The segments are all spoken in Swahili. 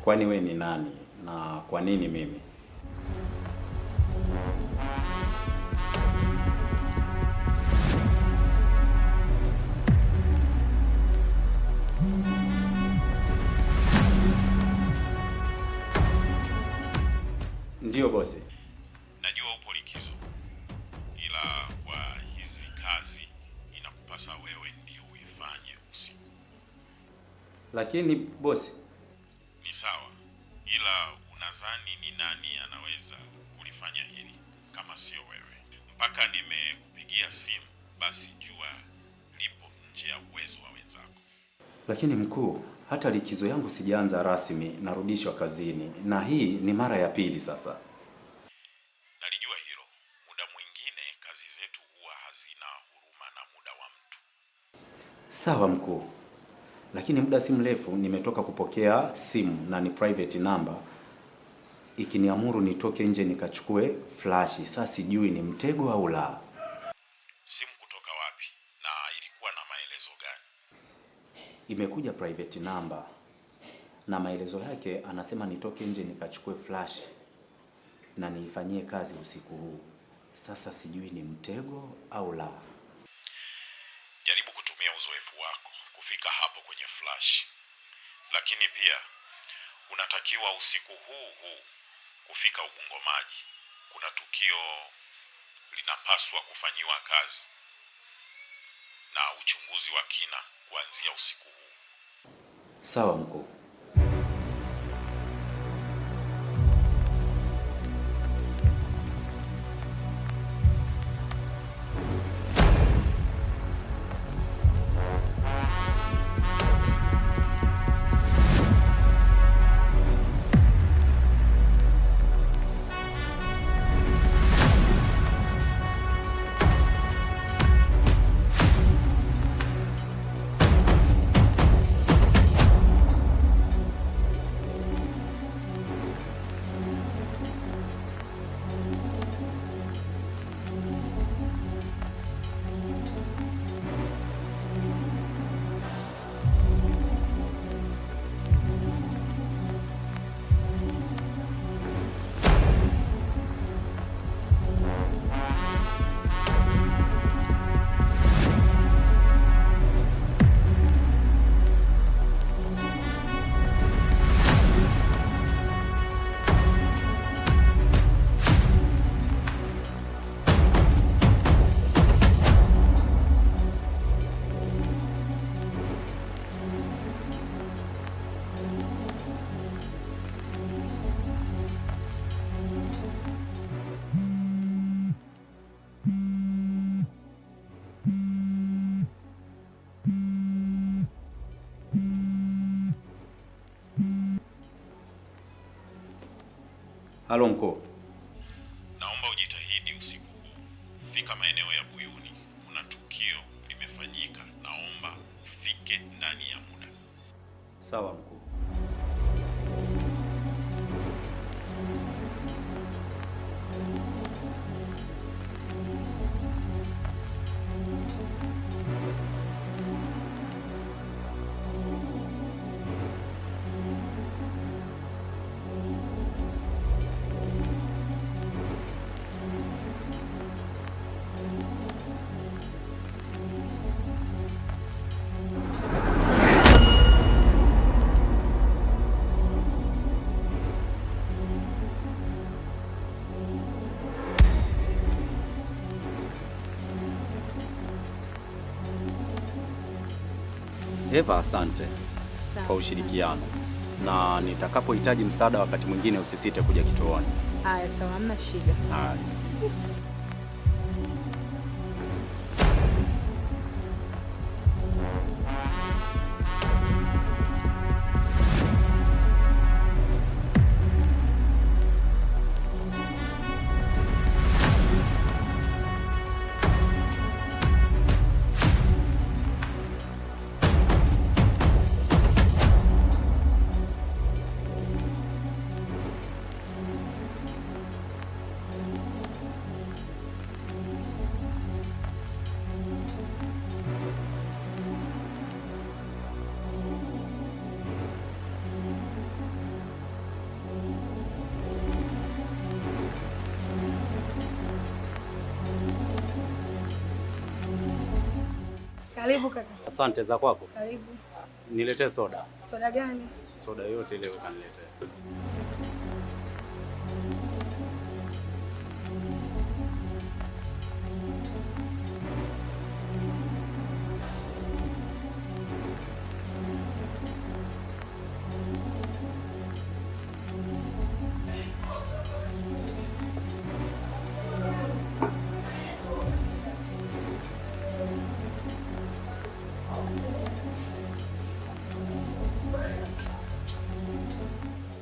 Kwani we ni nani na kwa nini mimi? Ndiyo bosi. Najua upo likizo, ila kwa hizi kazi inakupasa wewe ndio uifanye usiku. Lakini bosi, Ni sawa, ila unadhani ni nani anaweza kulifanya hili kama sio wewe? Mpaka nimekupigia simu, basi jua lipo nje ya uwezo wa wenzako. Lakini mkuu, hata likizo yangu sijaanza rasmi, narudishwa kazini na hii ni mara ya pili sasa. Nalijua hilo. Muda mwingine kazi zetu huwa hazina huruma na muda wa mtu. Sawa mkuu, lakini muda si mrefu nimetoka kupokea simu na ni private number ikiniamuru nitoke nje nikachukue flashi. Sasa sijui ni mtego au la. Simu kutoka wapi na ilikuwa na maelezo gani? Imekuja private number na maelezo yake anasema nitoke nje nikachukue flash na niifanyie kazi usiku huu. Sasa sijui ni mtego au la. Jaribu kutumia uzoefu wako kufika hapo kwenye flash, lakini pia unatakiwa usiku huu huu kufika Ubungo Maji. Kuna tukio linapaswa kufanyiwa kazi na uchunguzi wa kina kuanzia usiku huu. Sawa mkuu. Halo mkuu. Naomba ujitahidi usiku huu fika maeneo ya Buyuni, kuna tukio limefanyika. Naomba ufike ndani ya muda. Sawa mkuu. Eva, asante kwa ushirikiano na nitakapohitaji msaada wakati mwingine usisite kuja kituoni. Haya, sawa, hamna shida. Haya. Karibu kaka. Asante za kwako. Karibu. Niletee soda. Soda gani? Soda yoyote ile ukaniletee.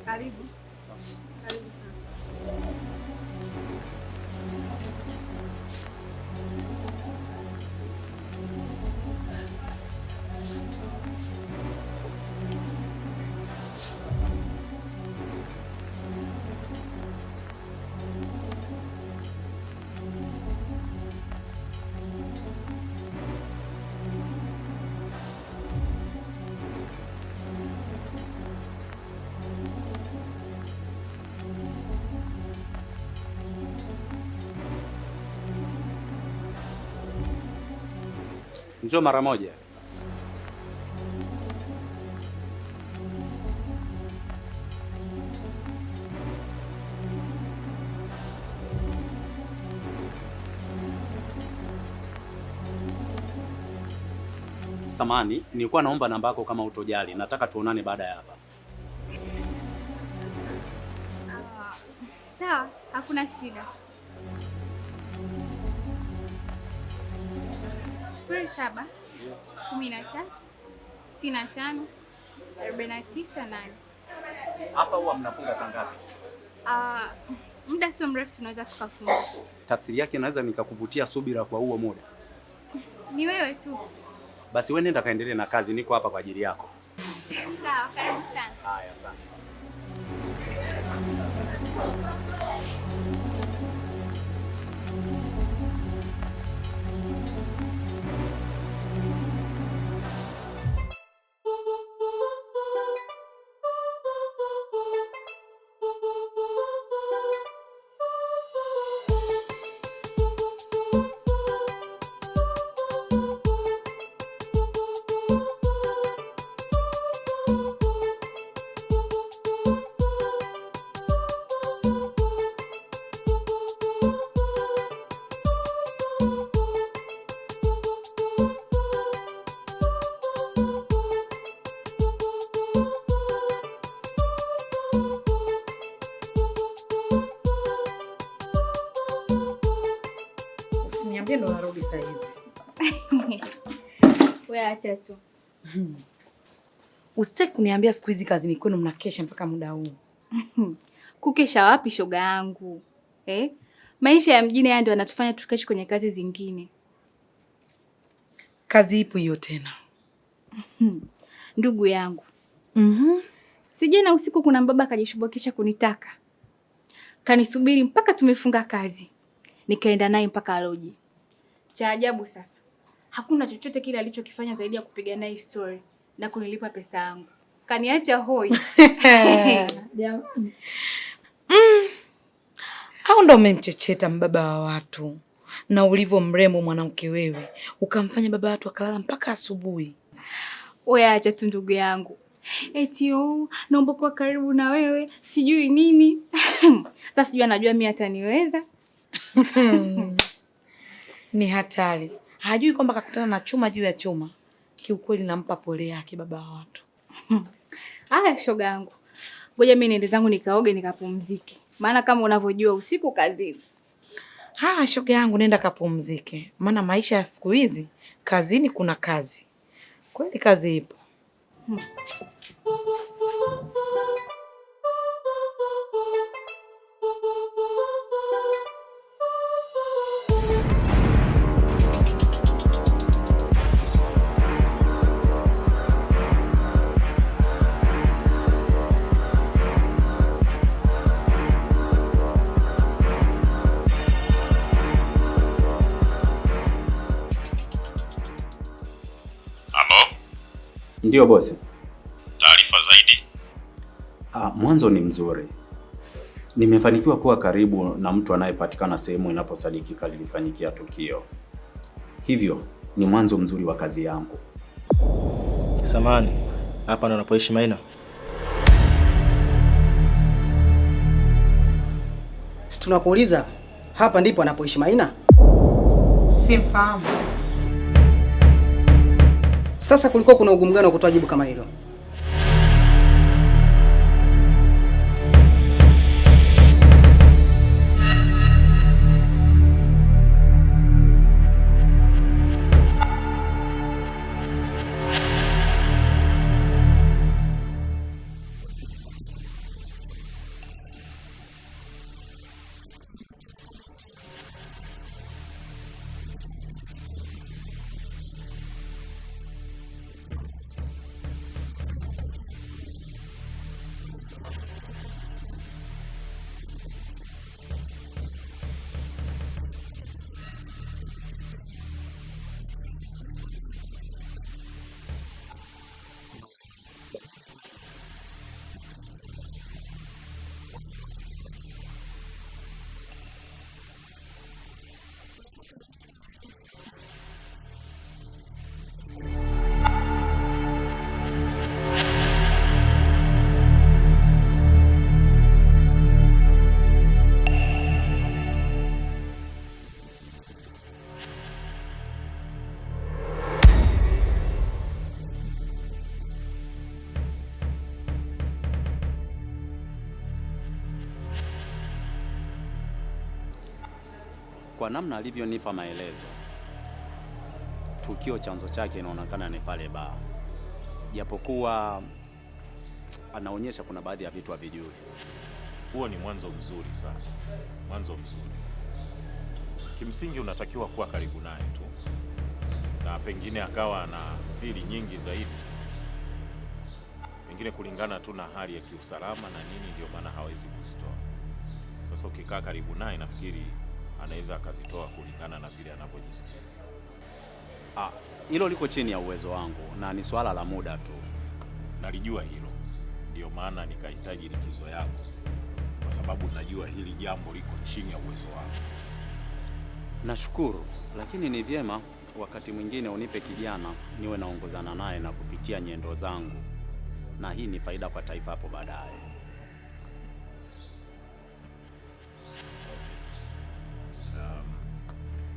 Karibu. Karibu sana. Njoo mara moja. Samani, nilikuwa naomba namba yako kama utojali. Nataka tuonane baada ya hapa. Sawa, hakuna shida. 07 13 65 49 8. Hapa huwa mnafunga saa ngapi? Muda sio mrefu tunaweza tukafunga. Tafsiri yake naweza nikakuvutia subira kwa huo muda. Ni wewe tu. Basi wewe nenda kaendelee na kazi, niko hapa kwa ajili yako. Sawa, karibu sana. Haya, asante. Usiniambie ndo narudi saa hizi. Wewe acha tu. Usitaki kuniambia siku hizi kazini kwenu mnakesha mpaka muda huu. Kukesha wapi shoga yangu? Eh? Maisha ya mjini haya ndio yanatufanya tukeshe kwenye kazi zingine. Kazi ipo hiyo tena? Ndugu yangu. Si jana usiku kuna mbaba akajishubakisha kunitaka. Kanisubiri mpaka tumefunga kazi. Nikaenda naye mpaka loji. Cha ajabu sasa, hakuna chochote kile alichokifanya zaidi ya kupiga naye story na kunilipa pesa yangu. Kaniacha hoi. Jamani. Au ndo umemchecheta mbaba wa watu na ulivyo mrembo mwanamke wewe, ukamfanya baba watu akalala mpaka asubuhi. Wewe acha tu ndugu yangu. Eti oh, naomba kuwa karibu na wewe, sijui nini. Sasa sijui anajua mimi ataniweza. Ni hatari. Hajui kwamba kakutana na chuma juu ya chuma. Kiukweli nampa pole yake baba wa watu. Aya, shoga yangu. Ngoja mimi niende zangu nikaoge nikapumzike. Maana kama unavyojua usiku kazini. Ha, shoga yangu nenda kapumzike. Maana maisha ya siku hizi kazini kuna kazi. Kweli kazi ipo. Halo, Ndiyo bosi. taarifa zaidi? Mwanzo ni mzuri. Nimefanikiwa kuwa karibu na mtu anayepatikana sehemu inaposadikika lilifanyikia tukio. Hivyo Ni mwanzo mzuri wa kazi yangu. Samahani, hapa ndo anapoishi Maina? Si tunakuuliza, hapa ndipo anapoishi Maina? Simfahamu. Sasa kulikuwa kuna ugumu gani wa kutoa jibu kama hilo? Kwa namna alivyonipa maelezo, tukio chanzo chake inaonekana ni pale baa, japokuwa anaonyesha kuna baadhi ya vitu havijui. Huo ni mwanzo mzuri sana, mwanzo mzuri. Kimsingi unatakiwa kuwa karibu naye tu, na pengine akawa na siri nyingi zaidi, pengine kulingana tu na hali ya kiusalama na nini, ndio maana hawezi kuzitoa. Sasa ukikaa karibu naye, nafikiri anaweza akazitoa kulingana na vile anavyojisikia. Ah, hilo liko chini ya uwezo wangu na ni swala la muda tu. Nalijua hilo, ndio maana nikahitaji likizo yako, kwa sababu najua hili jambo liko chini ya uwezo wako. Nashukuru, lakini ni vyema wakati mwingine unipe kijana niwe naongozana naye na kupitia nyendo zangu, na hii ni faida kwa taifa hapo baadaye.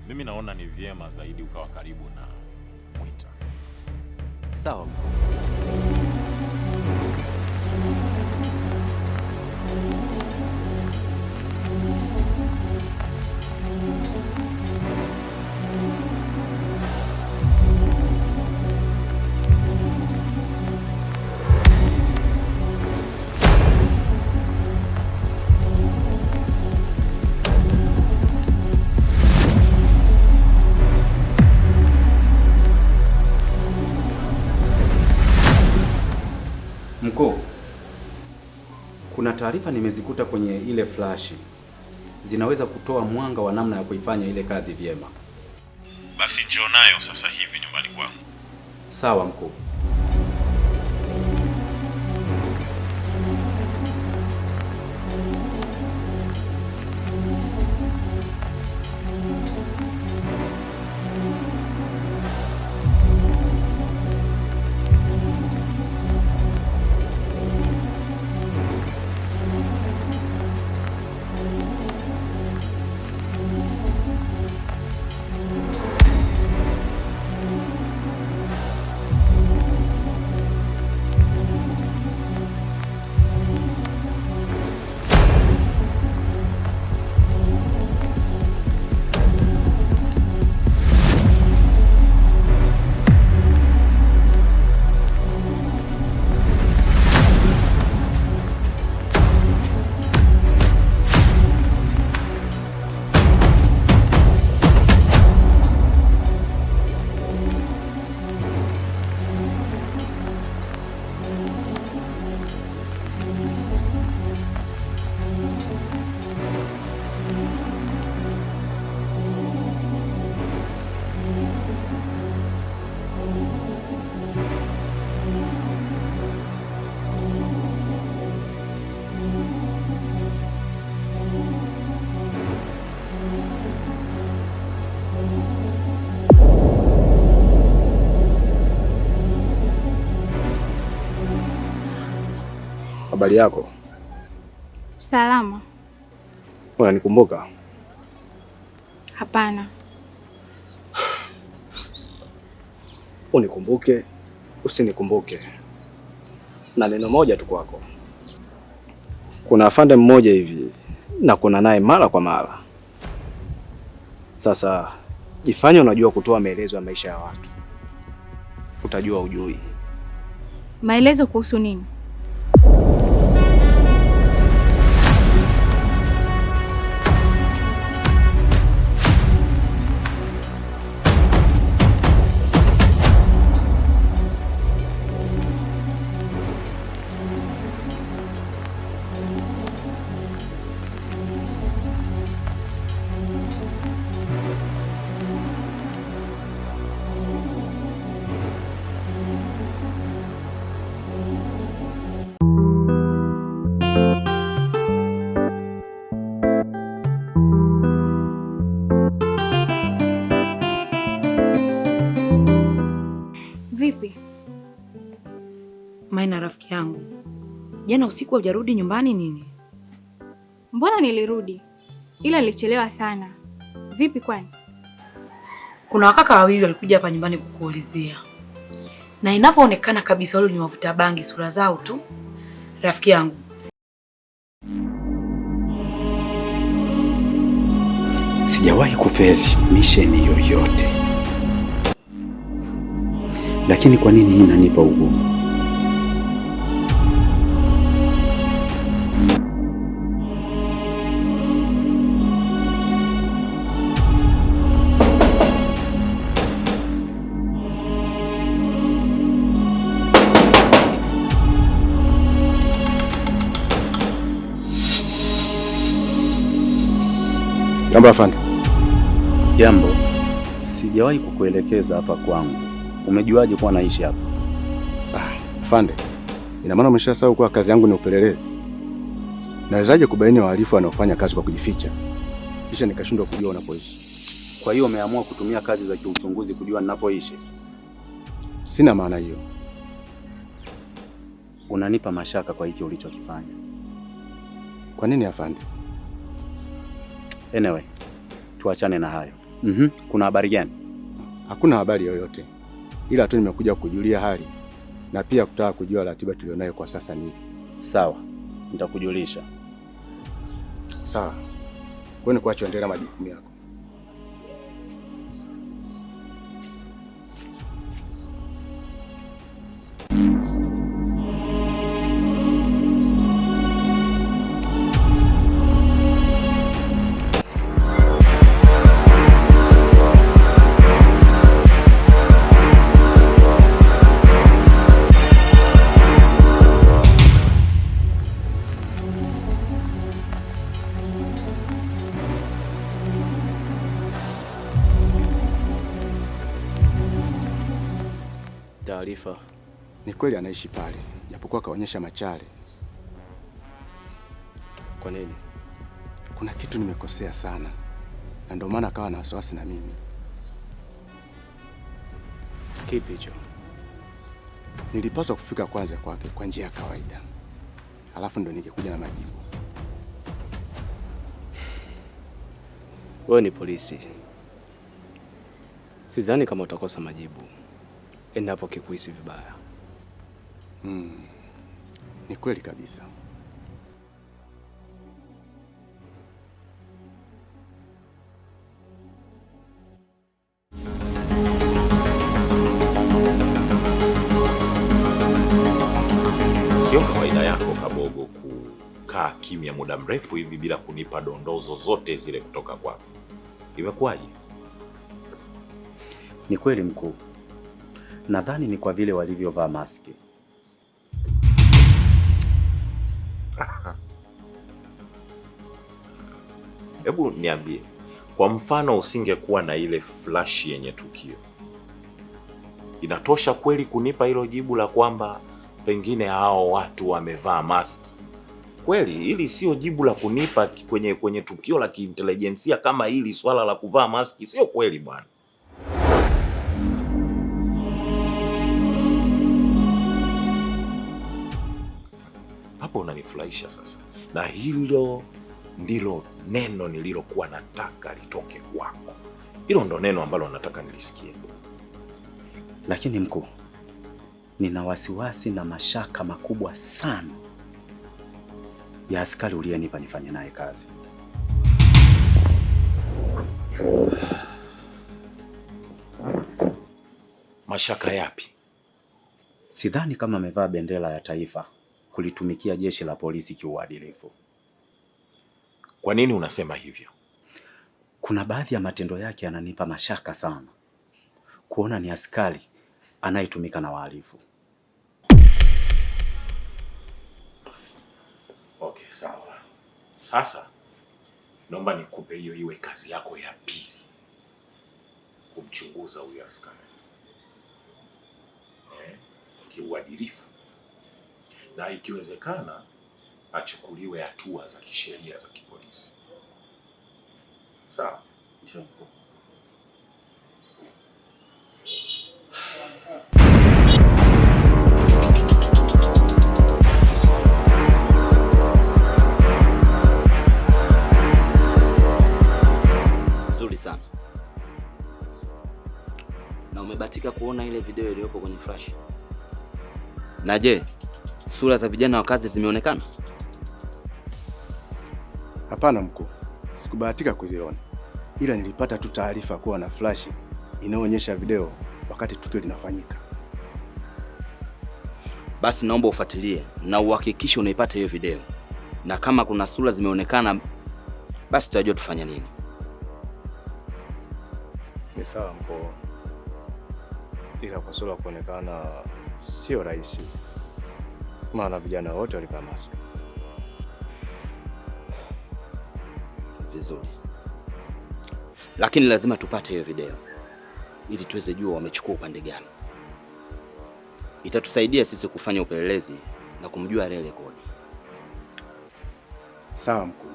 Mimi naona ni vyema zaidi ukawa karibu na Mwita. Sawa. Mkuu, kuna taarifa nimezikuta kwenye ile flashi, zinaweza kutoa mwanga wa namna ya kuifanya ile kazi vyema. Basi njoo nayo sasa hivi nyumbani kwangu. Sawa mkuu. Habari yako? Salama. Unanikumbuka? Hapana. Unikumbuke, usinikumbuke, na neno moja tu kwako. Kuna afande mmoja hivi na kuna naye mara kwa mara. Sasa jifanye unajua kutoa maelezo ya maisha ya watu, utajua ujui. Maelezo kuhusu nini? Vipi? Maina rafiki yangu, jana usiku haujarudi nyumbani nini? Mbona nilirudi, ila nilichelewa sana. Vipi kwani? Kuna wakaka wawili walikuja hapa nyumbani kukuulizia, na inavyoonekana kabisa wale ni wavuta bangi, sura zao tu. Rafiki yangu, Sijawahi kufeli misheni yoyote, lakini kwa nini hii inanipa ugumu? Jambo afande. Jambo, sijawahi kukuelekeza hapa kwangu. Umejuaje kuwa naishi hapa? Afande, ina maana umeshasahau kuwa kazi yangu ni upelelezi? Nawezaje kubaini wahalifu wanaofanya kazi kwa kujificha kisha nikashindwa kujua unapoishi? Kwa hiyo umeamua kutumia kazi za kiuchunguzi kujua ninapoishi? Sina maana hiyo. Unanipa mashaka kwa hiki ulichokifanya. Kwa nini afande? Anyway, tuachane na hayo. Kuna habari gani? Hakuna habari yoyote, ila tu nimekuja kujulia hali na pia kutaka kujua ratiba tulionayo kwa sasa ni ipi. Sawa, nitakujulisha. Sawa, kwa hiyo nikuache endelea majukumu yako. Taarifa. Ni kweli anaishi pale, japokuwa kaonyesha machale. Kwa nini? Kuna kitu nimekosea sana, na ndio maana akawa na wasiwasi na mimi. Kipi hicho? Nilipaswa kufika kwanza kwake kwa njia ya kawaida, alafu ndo ningekuja na majibu. Wewe ni polisi, sidhani kama utakosa majibu endapo kikuhisi vibaya. Ni kweli kabisa. Sio kawaida yako Kabogo kukaa kimya muda mrefu hivi bila kunipa dondoo zozote zile kutoka kwako. Imekuwaje? Ni kweli mkuu, nadhani ni kwa vile walivyovaa maski. Hebu niambie, kwa mfano usingekuwa na ile flash yenye tukio, inatosha kweli kunipa hilo jibu la kwamba pengine hao watu wamevaa maski? Kweli hili sio jibu la kunipa kwenye tukio la kiintelijensia kama hili. Swala la kuvaa maski sio kweli bwana. Hapo unanifurahisha sasa. Na hilo ndilo neno nililokuwa nataka litoke kwako. Hilo ndo neno ambalo nataka nilisikie. Lakini mkuu, nina wasiwasi na mashaka makubwa sana ya askari uliyenipa nifanye naye kazi. Mashaka yapi? Sidhani kama amevaa bendera ya taifa kulitumikia jeshi la polisi kiuadilifu. Kwa nini unasema hivyo? Kuna baadhi ya matendo yake yananipa mashaka sana. Kuona ni askari anayetumika na wahalifu. Okay, sawa. Sasa naomba nikupe hiyo iwe kazi yako ya pili, kumchunguza huyo askari kiuadilifu, na ikiwezekana achukuliwe hatua za kisheria za kipolisi. Sawa? Ndio. Nzuri sana. Na umebahatika kuona ile video iliyopo kwenye flash? Na je, sura za vijana wa kazi zimeonekana? Hapana mkuu, sikubahatika kuziona, ila nilipata tu taarifa kuwa na flash inayoonyesha video wakati tukio linafanyika. Basi naomba ufuatilie na uhakikishe unaipata hiyo video, na kama kuna sura zimeonekana, basi tutajua tufanye nini. Ni sawa mkuu, ila kwa sura kuonekana sio rahisi, maana vijana wote walivaa mask. Vizuri, lakini lazima tupate hiyo video ili tuweze jua wamechukua upande gani. Itatusaidia sisi kufanya upelelezi na kumjua aliyerekodi. Sawa mkuu.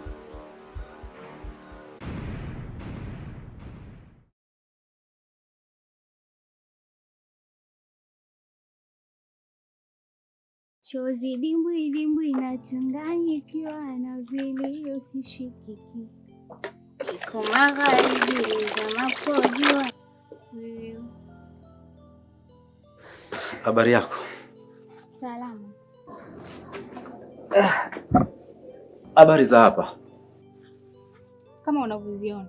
Chozi dimbwi dimbwi nachanganyikiwa na vilio sishikiki. Iko magharibi lizamapo jua. Wewe Habari yako? Salama. Habari za hapa? Kama unavyoziona.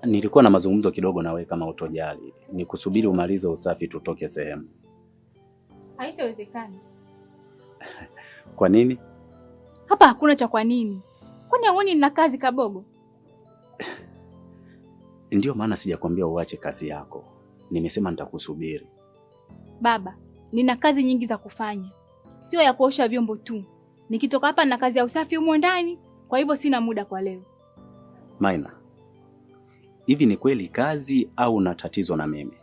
Nilikuwa na mazungumzo kidogo na wewe kama utojali. Nikusubiri umalize usafi tutoke sehemu. Haitawezekana. Kwa nini? Hapa hakuna cha kwa nini. Kwani huoni nina kazi Kabogo? Ndio maana sijakwambia uache kazi yako. Nimesema nitakusubiri. Baba, nina kazi nyingi za kufanya. Sio ya kuosha vyombo tu. Nikitoka hapa nina kazi ya usafi humo ndani, kwa hivyo sina muda kwa leo. Maina, hivi ni kweli kazi au una tatizo na mimi?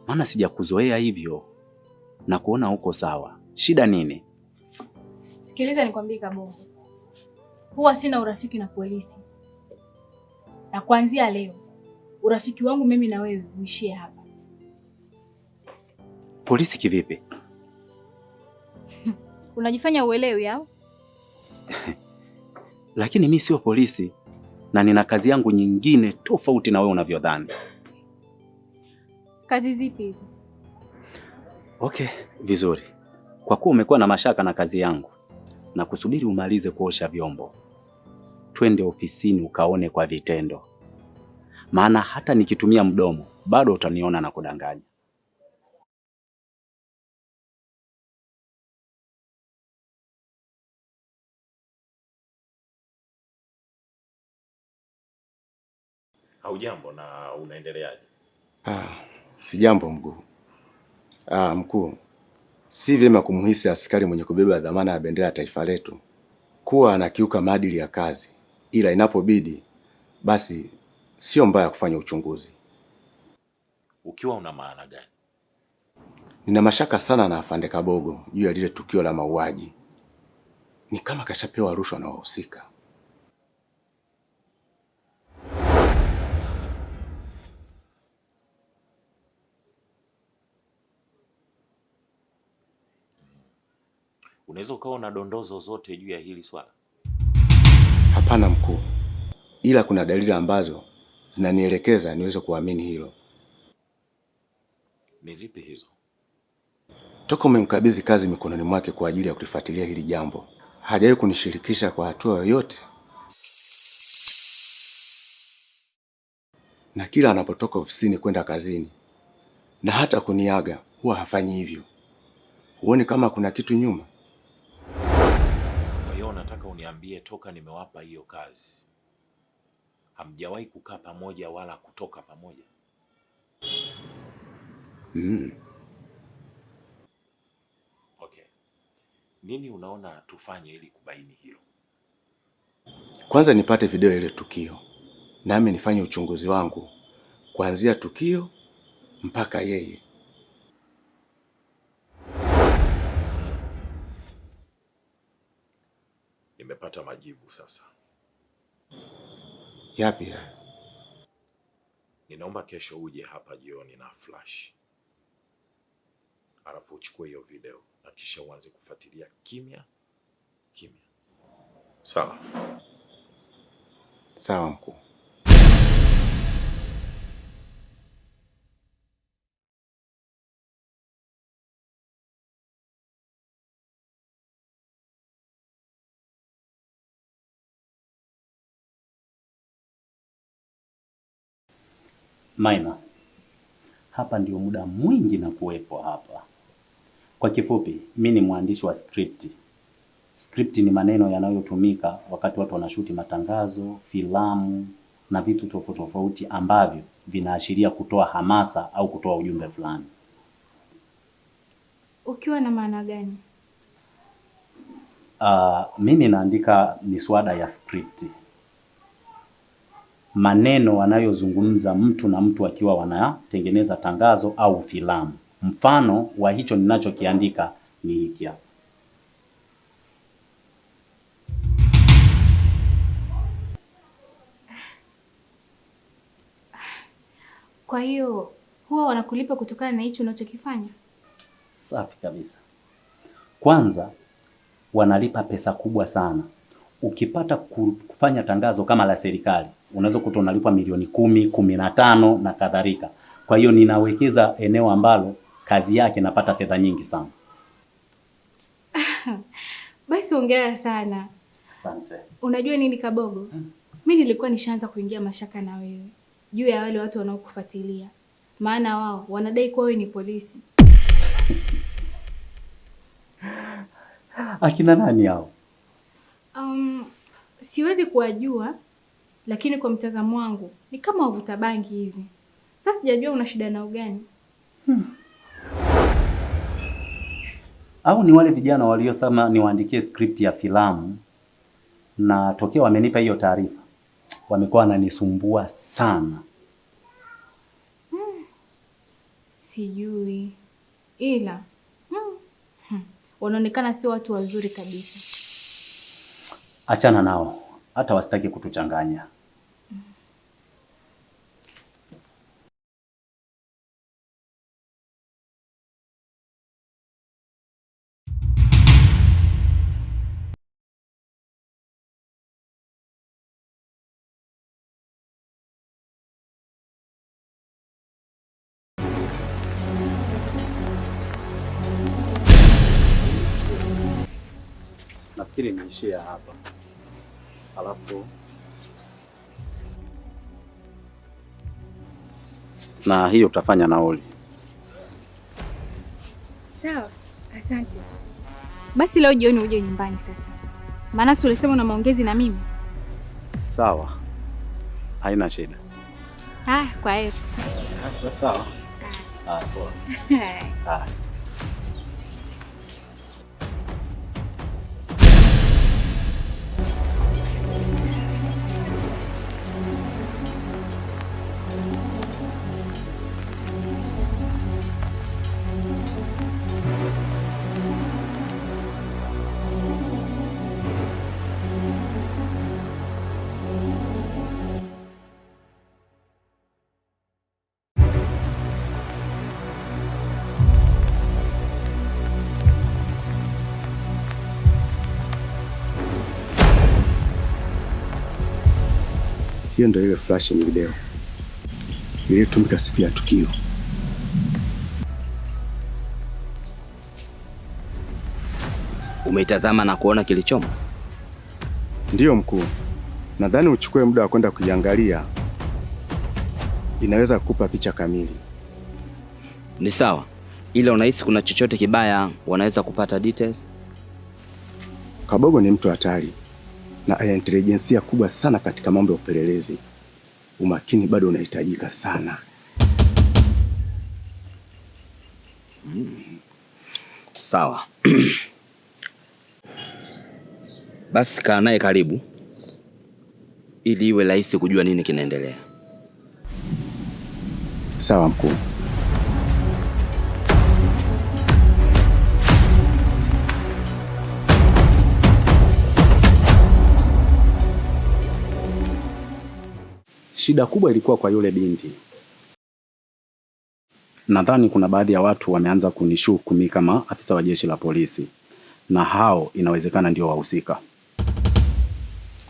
Maana sijakuzoea hivyo na kuona uko sawa. Shida nini? Sikiliza nikwambie Kabogo. Huwa sina urafiki na polisi. Na kuanzia leo urafiki wangu mimi na wewe uishie hapa. Polisi kivipi? Unajifanya uelewi au? Lakini mimi sio polisi na nina kazi yangu nyingine tofauti na wewe unavyodhani. Kazi zipi hizo? Okay, vizuri. Kwa kuwa umekuwa na mashaka na kazi yangu na kusubiri umalize kuosha vyombo, twende ofisini ukaone kwa vitendo. Maana hata nikitumia mdomo bado utaniona na kudanganya. Haujambo na unaendeleaje? Sijambo mkuu. Mkuu, si vyema kumhisi askari mwenye kubeba dhamana ya bendera ya taifa letu kuwa anakiuka maadili ya kazi, ila inapobidi basi sio mbaya kufanya uchunguzi. Ukiwa una maana gani? Nina mashaka sana na Afande Kabogo juu ya lile tukio la mauaji. Ni kama kashapewa rushwa na wahusika. Unaweza ukawa na dondoo zozote juu ya hili swala? Hapana mkuu, ila kuna dalili ambazo zinanielekeza niweze kuamini hilo. Ni zipi hizo? Toka umemkabidhi kazi mikononi mwake kwa ajili ya kulifuatilia hili jambo, hajawahi kunishirikisha kwa hatua yoyote, na kila anapotoka ofisini kwenda kazini na hata kuniaga huwa hafanyi hivyo. Huoni kama kuna kitu nyuma? Kwa hiyo unataka uniambie toka nimewapa hiyo kazi hamjawahi kukaa pamoja wala kutoka pamoja? Mm. Okay. Nini unaona tufanye ili kubaini hilo? Kwanza nipate video ile tukio, nami nifanye uchunguzi wangu kuanzia tukio mpaka yeye. Nimepata majibu sasa. Yapi hayo? Ninaomba kesho uje hapa jioni na flash, alafu uchukue hiyo video na kisha uanze kufuatilia kimya kimya. Sawa? Sawa mkuu. Maina, hapa ndio muda mwingi na kuwepo hapa. Kwa kifupi, mi ni mwandishi wa skripti. Skripti ni maneno yanayotumika wakati watu wanashuti matangazo, filamu na vitu tofauti tofauti ambavyo vinaashiria kutoa hamasa au kutoa ujumbe fulani. Ukiwa na maana gani? Mimi naandika miswada ya skripti, maneno wanayozungumza mtu na mtu akiwa wanatengeneza tangazo au filamu. Mfano wa hicho ninachokiandika ni hiki hapa. Kwa hiyo huwa wanakulipa kutokana na hicho unachokifanya? Safi kabisa. Kwanza wanalipa pesa kubwa sana. Ukipata kufanya tangazo kama la serikali, unaweza kuta unalipwa milioni 10, 15 na kadhalika. Kwa hiyo ninawekeza eneo ambalo kazi yake napata fedha nyingi sana. Basi hongera sana. Asante. Unajua nini Kabogo? Mimi nilikuwa nishaanza kuingia mashaka na wewe juu ya wale watu wanaokufuatilia, maana wao wanadai kuwa wewe ni polisi. Akina nani hao? Siwezi kuwajua, lakini kwa mtazamo wangu ni kama wavuta bangi hivi. Sasa sijajua una shida nao gani. Au ni wale vijana waliosema niwaandikie script ya filamu, na tokea wamenipa hiyo taarifa wamekuwa wananisumbua sana. Sijui, ila wanaonekana sio watu wazuri kabisa. Achana nao, hata wasitaki kutuchanganya. Nafikiri niishie hapa. Alafu na hiyo utafanya nauli. Sawa, asante. Basi leo jioni uje nyumbani sasa, maana si ulisema una maongezi na mimi? Sawa, haina shida. Ah, kwa heri. Sawa. Ah, poa. Ah. Hiyo ndio ile flash yenye video iliyotumika siku ya tukio. Umeitazama na kuona kilichomo? Ndiyo mkuu, nadhani uchukue muda wa kwenda kuiangalia, inaweza kukupa picha kamili. Ni sawa, ila unahisi kuna chochote kibaya wanaweza kupata details? Kabogo ni mtu hatari na ana intelijensia kubwa sana katika mambo ya upelelezi. Umakini bado unahitajika sana. Sawa. Basi kaa naye karibu ili iwe rahisi kujua nini kinaendelea. Sawa mkuu. Shida kubwa ilikuwa kwa yule binti. Nadhani kuna baadhi ya watu wameanza kunishuku mimi kama afisa wa jeshi la polisi, na hao inawezekana ndio wahusika.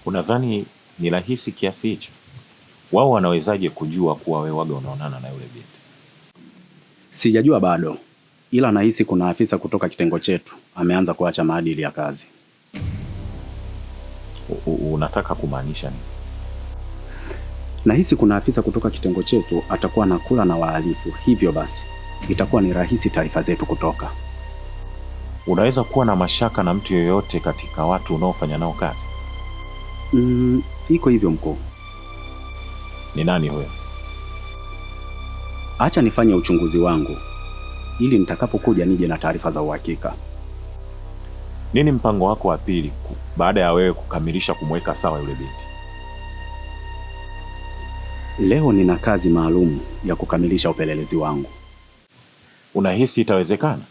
Unadhani ni rahisi kiasi hicho? Wao wanawezaje kujua kuwa wewe waga unaonana na yule binti? Sijajua bado, ila nahisi kuna afisa kutoka kitengo chetu ameanza kuacha maadili ya kazi. Unataka kumaanisha nini? Nahisi kuna afisa kutoka kitengo chetu atakuwa nakula na wahalifu, hivyo basi itakuwa ni rahisi taarifa zetu kutoka. Unaweza kuwa na mashaka na mtu yoyote katika watu unaofanya nao kazi? Iko hivyo mkuu. Ni nani huyo? Acha nifanye uchunguzi wangu ili nitakapokuja nije na taarifa za uhakika. Nini mpango wako wa pili baada ya wewe kukamilisha kumweka sawa yule binti? Leo nina kazi maalum ya kukamilisha upelelezi wangu. Unahisi itawezekana?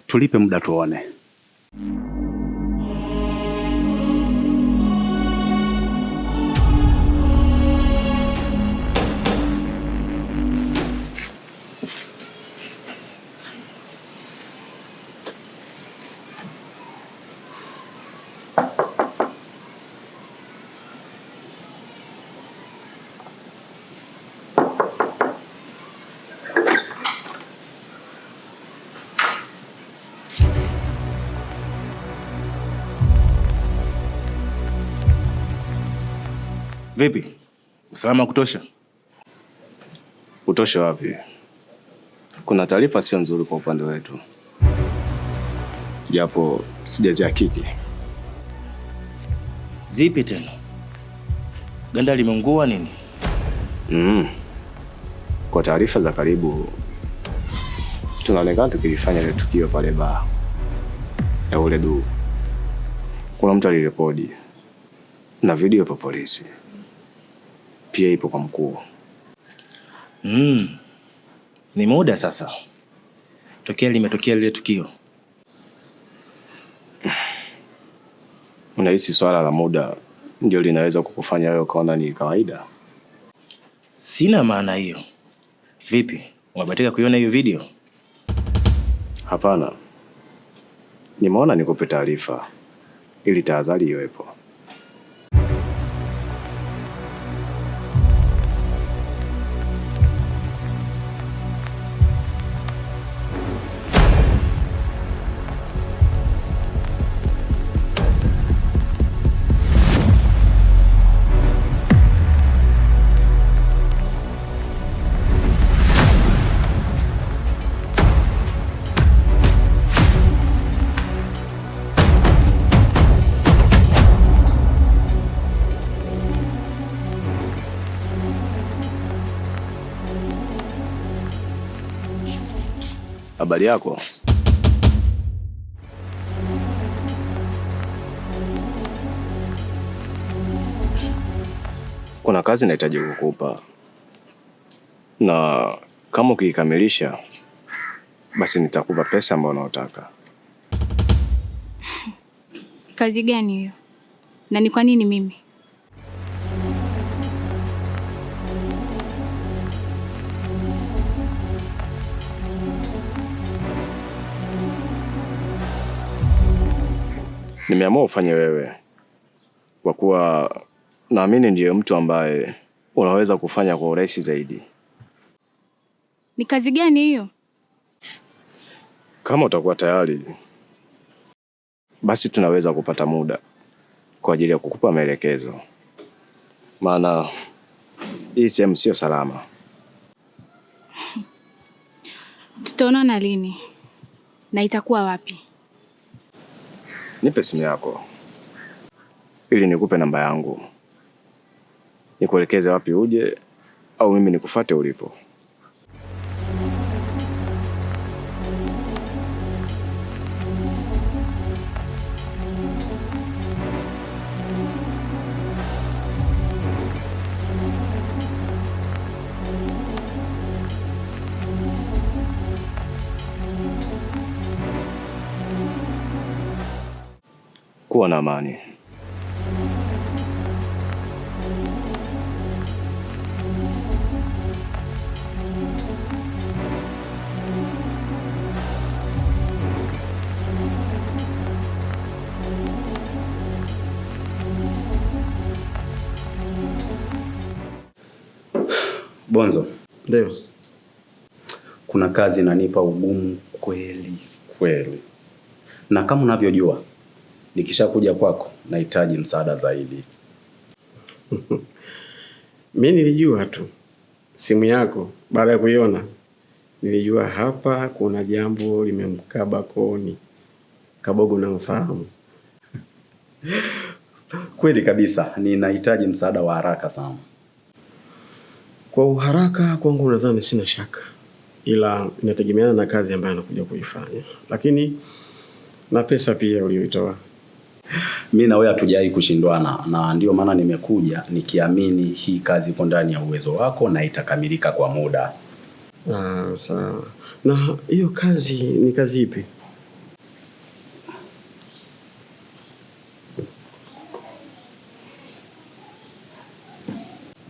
Tulipe muda tuone. Vipi? Usalama kutosha? Kutosha wapi? Kuna taarifa sio nzuri kwa upande wetu, japo sijazihakiki. Zipi tena? Ganda limeungua nini? Kwa taarifa za karibu, tunaonekana tukilifanya ile tukio pale baa ya ule du. Kuna mtu alirekodi na video ipo polisi, pia ipo kwa mkuu. Ni muda sasa tokea limetokea lile tukio. Unahisi swala la muda ndio linaweza kukufanya wewe ukaona ni kawaida? Sina maana hiyo. Vipi, umebahatika kuiona hiyo video? Hapana, nimeona nikupe taarifa ili tahadhari iwepo. Habari yako? Kuna kazi nahitaji kukupa, na kama ukiikamilisha basi nitakupa pesa ambayo unaotaka. Kazi gani hiyo? Na ni kwa nini mimi? Nimeamua ufanye wewe kwa kuwa Naamini ndiye mtu ambaye unaweza kufanya kwa urahisi zaidi. Ni kazi gani hiyo? Kama utakuwa tayari, basi tunaweza kupata muda kwa ajili ya kukupa maelekezo, maana hii sehemu sio salama. Tutaonana lini na itakuwa wapi? Nipe simu yako ili nikupe namba yangu, nikuelekeze wapi uje au mimi nikufuate ulipo. Kuwa na amani. Bonzo, Ndio. kuna kazi inanipa ugumu kweli kweli, na kama unavyojua nikishakuja kwako nahitaji msaada zaidi. Mi nilijua tu simu yako, baada ya kuiona nilijua hapa kuna jambo limemkaba kooni. Kabogo namfahamu. Kweli kabisa, ninahitaji msaada wa haraka sana. Kwa uharaka kwangu nadhani sina shaka, ila inategemeana na kazi ambayo anakuja kuifanya, lakini na pesa pia uliyoitoa. Mi na wewe hatujawahi kushindwana, na ndio maana nimekuja nikiamini hii kazi iko ndani ya uwezo wako na itakamilika kwa muda. Ah, sawa. Na hiyo kazi ni kazi ipi?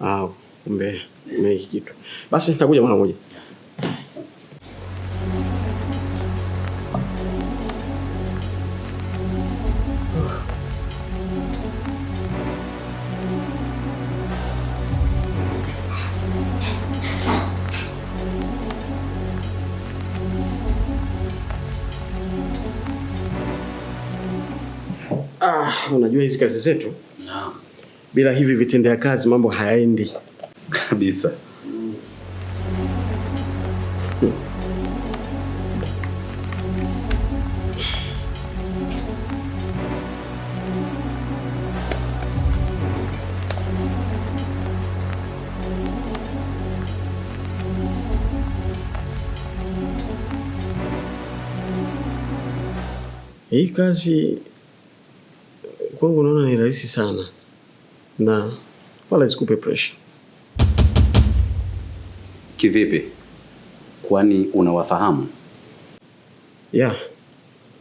Ah, kumbe hiki kitu. Basi nitakuja mara moja. Ah, unajua hizi kazi zetu Naam. bila hivi vitendea kazi mambo hayaendi Kabisa. Hii kazi kwangu naona ni rahisi sana na wala isikupe pressure. Kivipi? Kwani unawafahamu? Yeah,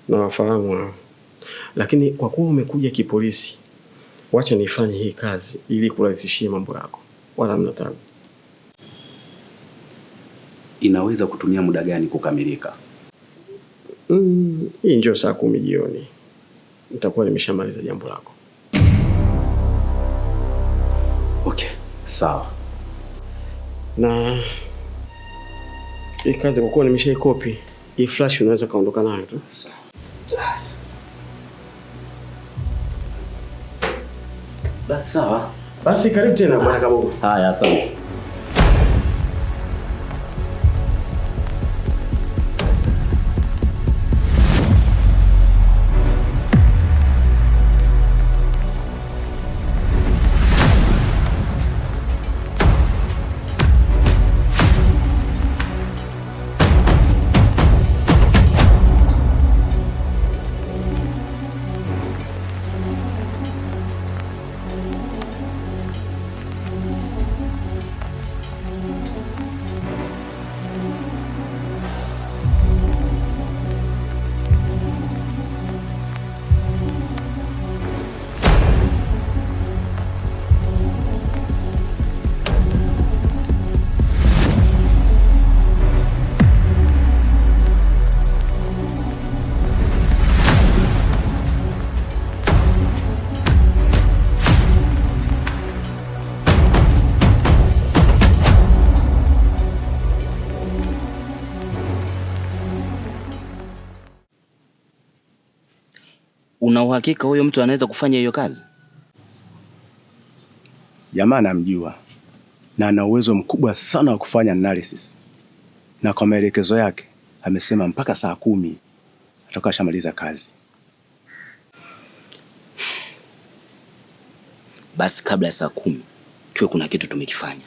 nawafahamu hao, lakini kwa kuwa umekuja kipolisi, wacha nifanye hii kazi ili kurahisishia mambo yako, wala hamna tabu. Inaweza kutumia muda gani kukamilika? Hii njoo saa 10 jioni nitakuwa nimeshamaliza jambo lako. Okay, sawa. Na hii kazi kwa kuwa nimeshaikopi, hii flash unaweza kaondoka nayo tu. Sawa. Basi sawa. Basi karibu tena bwana Kabogo. Haya, asante. Una uhakika huyo mtu anaweza kufanya hiyo kazi? Jamaa namjua na ana uwezo mkubwa sana wa kufanya analysis, na kwa maelekezo yake amesema mpaka saa 10 atakuwa ashamaliza kazi. Basi kabla ya saa 10 tuwe kuna kitu tumekifanya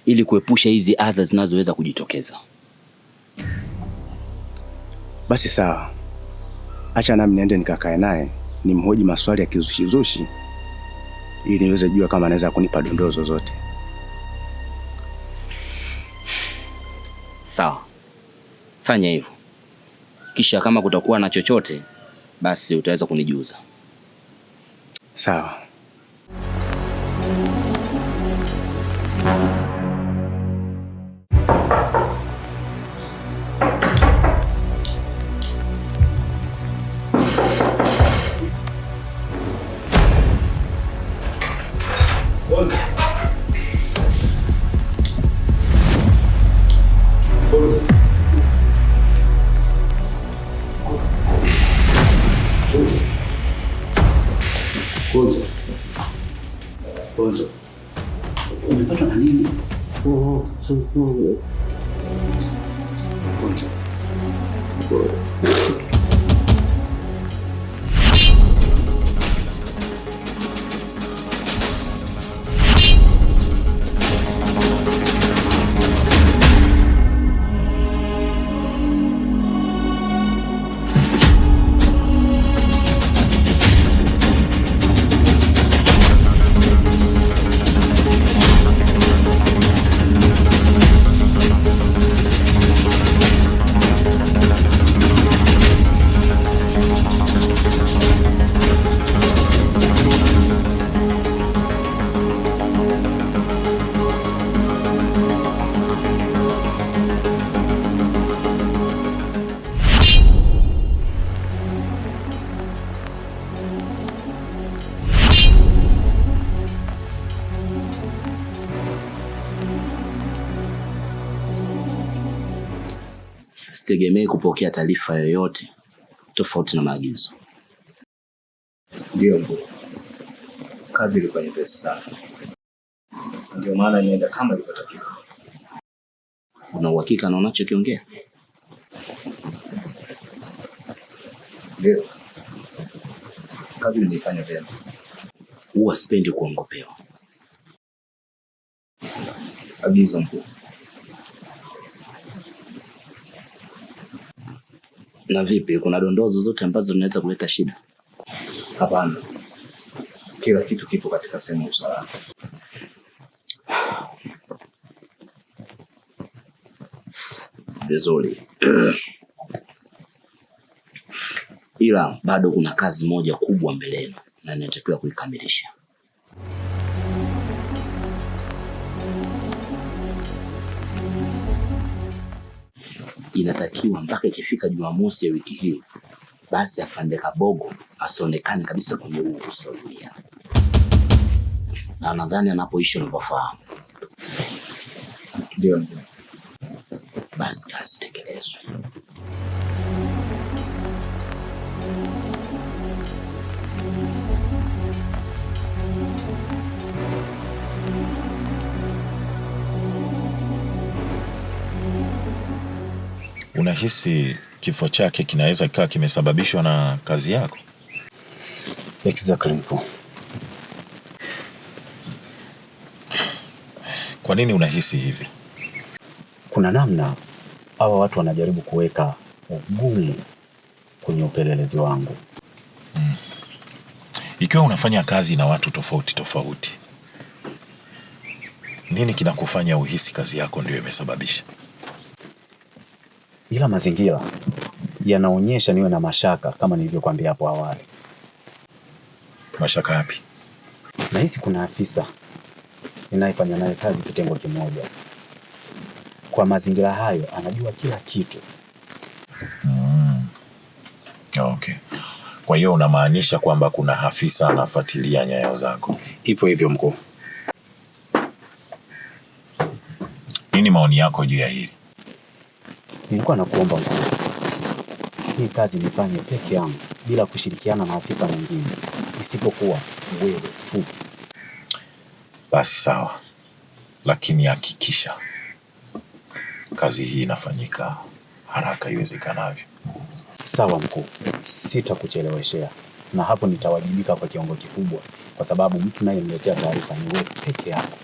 ili kuepusha hizi adha zinazoweza kujitokeza. Basi sawa, acha nami niende nikakae naye nimhoji maswali ya kizushizushi ili niweze jua kama anaweza kunipa dondoo zozote. Sawa, fanya hivyo, kisha kama kutakuwa na chochote basi utaweza kunijuza. Sawa. Gonzo. Gonzo. Umepatwa na nini? Gonzo. Sitegemei kupokea taarifa yoyote tofauti na maagizo. Ndio mkuu, kazi ilikuwa nyepesi sana, ndio maana imeenda kama ilivyotakiwa. Una uhakika na unachokiongea? Ndio, kazi nimeifanya vyema. Huwa sipendi kuongopewa. Agizo mkuu. Na vipi, kuna dondoo zozote ambazo zinaweza kuleta shida? Hapana, kila kitu kipo katika sehemu ya usalama. Vizuri. Ila bado kuna kazi moja kubwa mbele yenu na inatakiwa kuikamilisha. Inatakiwa mpaka ikifika Jumamosi ya wiki hii basi Afande Kabogo asionekane kabisa kwenye huu uso wa dunia, na nadhani anapoishi unapofahamu. Ndio, basi kazi tekelezwe. Unahisi kifo chake kinaweza kikawa kimesababishwa na kazi yako? Exactly, mkuu. Kwa nini unahisi hivi? Kuna namna hawa watu wanajaribu kuweka ugumu kwenye upelelezi wangu. Ikiwa unafanya kazi na watu tofauti tofauti, nini kinakufanya uhisi kazi yako ndio imesababisha? Ila mazingira yanaonyesha niwe na mashaka kama nilivyokuambia hapo awali. Mashaka yapi? Nahisi kuna afisa ninayefanya naye kazi kitengo kimoja. Kwa mazingira hayo anajua kila kitu. Okay. Kwa hiyo unamaanisha kwamba kuna afisa anafuatilia nyayo zako? Ipo hivyo mkuu. Nini maoni yako juu ya hili? Nilikuwa nakuomba mkuu, hii kazi nifanye peke yangu bila kushirikiana na ofisa mwingine isipokuwa wewe tu. Basi sawa, lakini hakikisha kazi hii inafanyika haraka iwezekanavyo. Sawa mkuu, sitakucheleweshea, na hapo nitawajibika kwa kiwango kikubwa, kwa sababu mtu nayemletea taarifa ni wewe peke yako.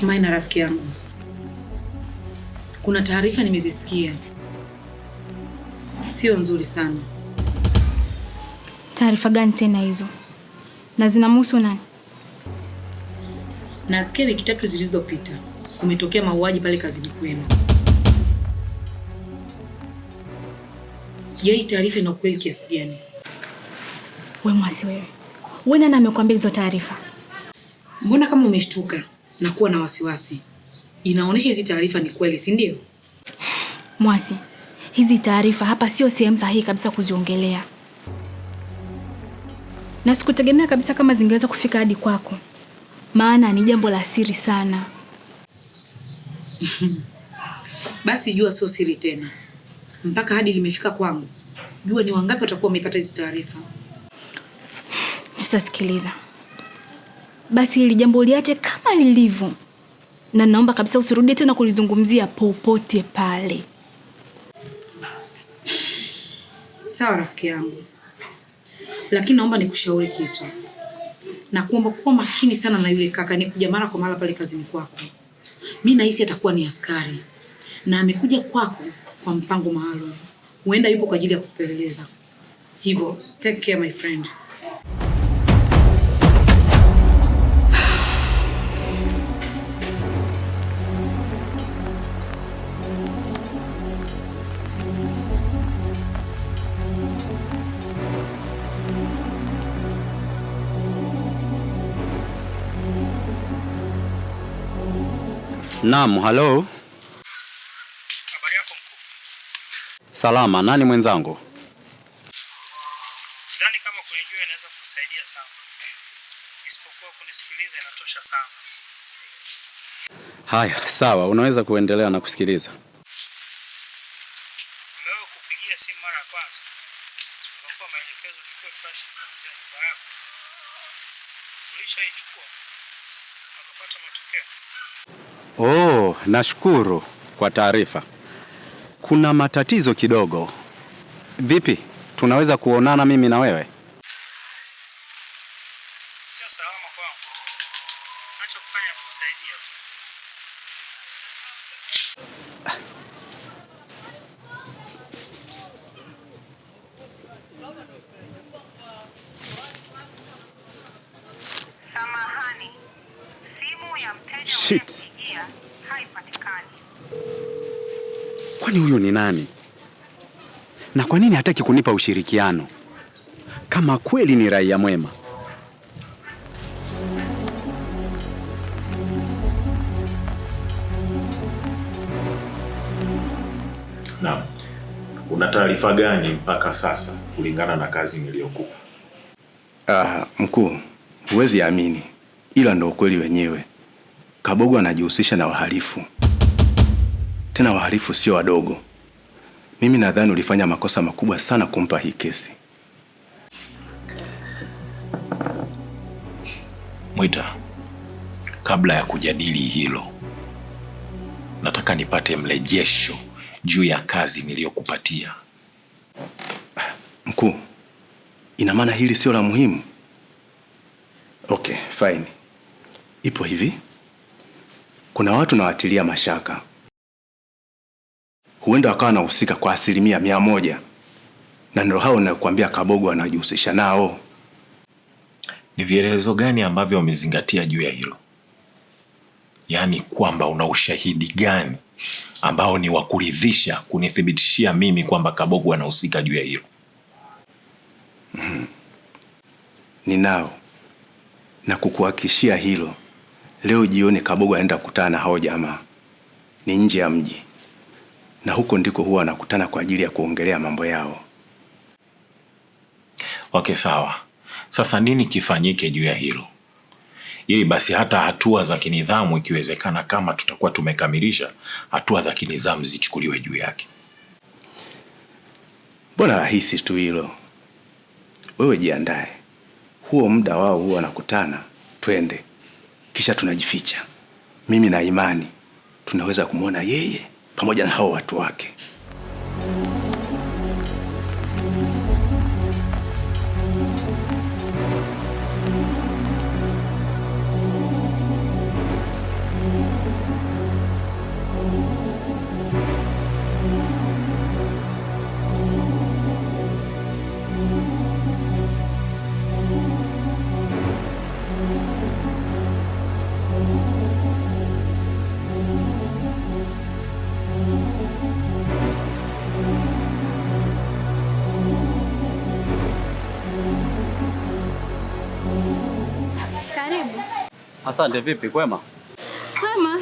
Maina, rafiki yangu, kuna taarifa nimezisikia, sio nzuri sana. Taarifa gani tena hizo? Na zinamhusu nani? Nasikia wiki 3 zilizopita kumetokea mauaji pale kazini kwenu. Je, hii taarifa ina ukweli kiasi gani? We mwasi wewe, we nani amekuambia hizo taarifa? Mbona kama umeshtuka na kuwa na wasiwasi? Inaonyesha hizi taarifa ni kweli, si ndio? Mwasi, hizi taarifa hapa sio sehemu sahihi kabisa kuziongelea, na sikutegemea kabisa kama zingeweza kufika hadi kwako, maana ni jambo la siri sana. Basi jua sio siri tena, mpaka hadi limefika kwangu. Jua ni wangapi watakuwa wamepata hizi taarifa. Sasa sikiliza basi, hili jambo liache kama lilivyo, na naomba kabisa usirudie tena kulizungumzia popote pale. Sawa rafiki yangu, lakini naomba nikushauri kitu na kuomba kuwa makini sana na yule kaka nikuja mara kwa mara pale kazini kwako. Mimi nahisi atakuwa ni askari na amekuja kwako kwa mpango maalum, huenda yupo kwa ajili ya kupeleleza. Hivyo take care my friend. Naam, halo. Habari yako mkuu? Salama, nani mwenzangu? Sidhani kama kunijua inaweza kukusaidia sana, isipokuwa kunisikiliza inatosha sana. Haya, sawa, unaweza kuendelea na kusikiliza. Nimewahi kupigia simu mara ya kwanza, nikakupa maelekezo uchukue flash nje ya nyumba yako. Ulishaichukua na ukapata matokeo? Oh, nashukuru kwa taarifa. Kuna matatizo kidogo. Vipi, tunaweza kuonana mimi na wewe? Sio salama kwangu. Nachokufanya kukusaidia tu. Samahani, simu ya mteja Shit. uliyempigia haipatikani. Kwani huyu ni nani? Na kwa nini hataki kunipa ushirikiano? Kama kweli ni raia mwema. Naam. Una taarifa gani mpaka sasa kulingana na kazi niliyokupa? Mkuu, huwezi amini, ila ndo ukweli wenyewe. Kabogo anajihusisha na wahalifu, tena wahalifu sio wadogo. Mimi nadhani ulifanya makosa makubwa sana kumpa hii kesi. Mwita, kabla ya kujadili hilo, nataka nipate mrejesho juu ya kazi niliyokupatia. Mkuu, ina maana hili sio la muhimu? Okay, fine. Ipo hivi, kuna watu nawatilia mashaka, huenda wakawa wanahusika kwa 100%, na ndio hao nakuambia Kabogo anajihusisha nao. Ni vielelezo gani ambavyo wamezingatia juu ya hilo? Yaani kwamba una ushahidi gani ambao ni wa kuridhisha kunithibitishia mimi kwamba Kabogo anahusika juu ya hilo? Ninao, na kukuhakikishia hilo, leo jioni Kabogo anaenda kukutana na hao jamaa. Ni nje ya mji, na huko ndiko huwa wanakutana kwa ajili ya kuongelea mambo yao. Okay, sawa. Sasa nini kifanyike juu ya hilo? Ili basi hata hatua za kinidhamu ikiwezekana, kama tutakuwa tumekamilisha, hatua za kinidhamu zichukuliwe juu yake. Mbona rahisi tu hilo. Wewe jiandae, huo muda wao huwa wanakutana, twende, kisha tunajificha. Mimi na imani tunaweza kumwona yeye pamoja na hao watu wake. Karibu. Asante. Vipi, kwema? Kwema.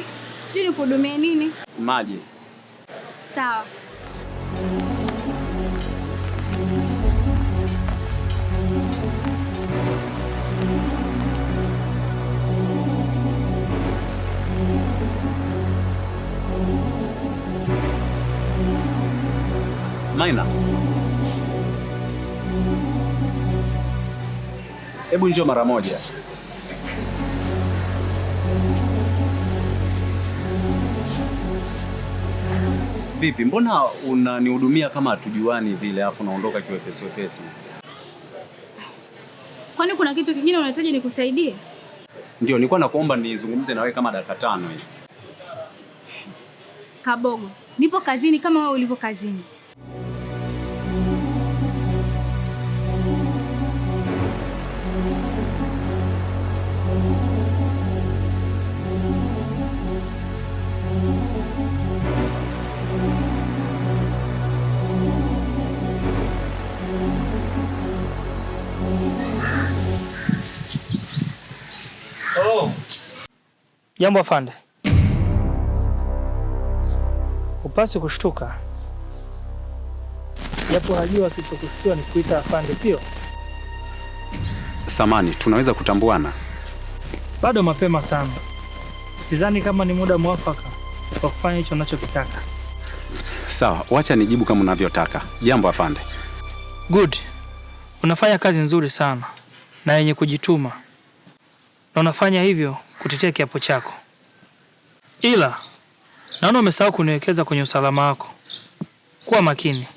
Sijui nikuhudumie nini? Maji. Sawa. Maina, hebu njoo mara moja. Vipi, mbona unanihudumia kama hatujuani vile, afu unaondoka kiwepesi wepesi? Kwani kuna kitu kingine unahitaji nikusaidie? Ndio, nilikuwa nakuomba nizungumze na wewe kama dakika 5 hivi. Kabogo, nipo kazini kama wewe ulivyo kazini. Oh. Jambo afande. Upasi kushtuka. Japo hajua kilichokushtua ni kuita afande, sio? Samani, tunaweza kutambuana? Bado mapema sana. Sidhani kama ni muda mwafaka wa kufanya hicho unachokitaka. Sawa, wacha nijibu kama unavyotaka. Jambo afande. Good. Unafanya kazi nzuri sana na yenye kujituma, na unafanya hivyo kutetea kiapo chako, ila naona umesahau kuniwekeza kwenye usalama wako. Kuwa makini.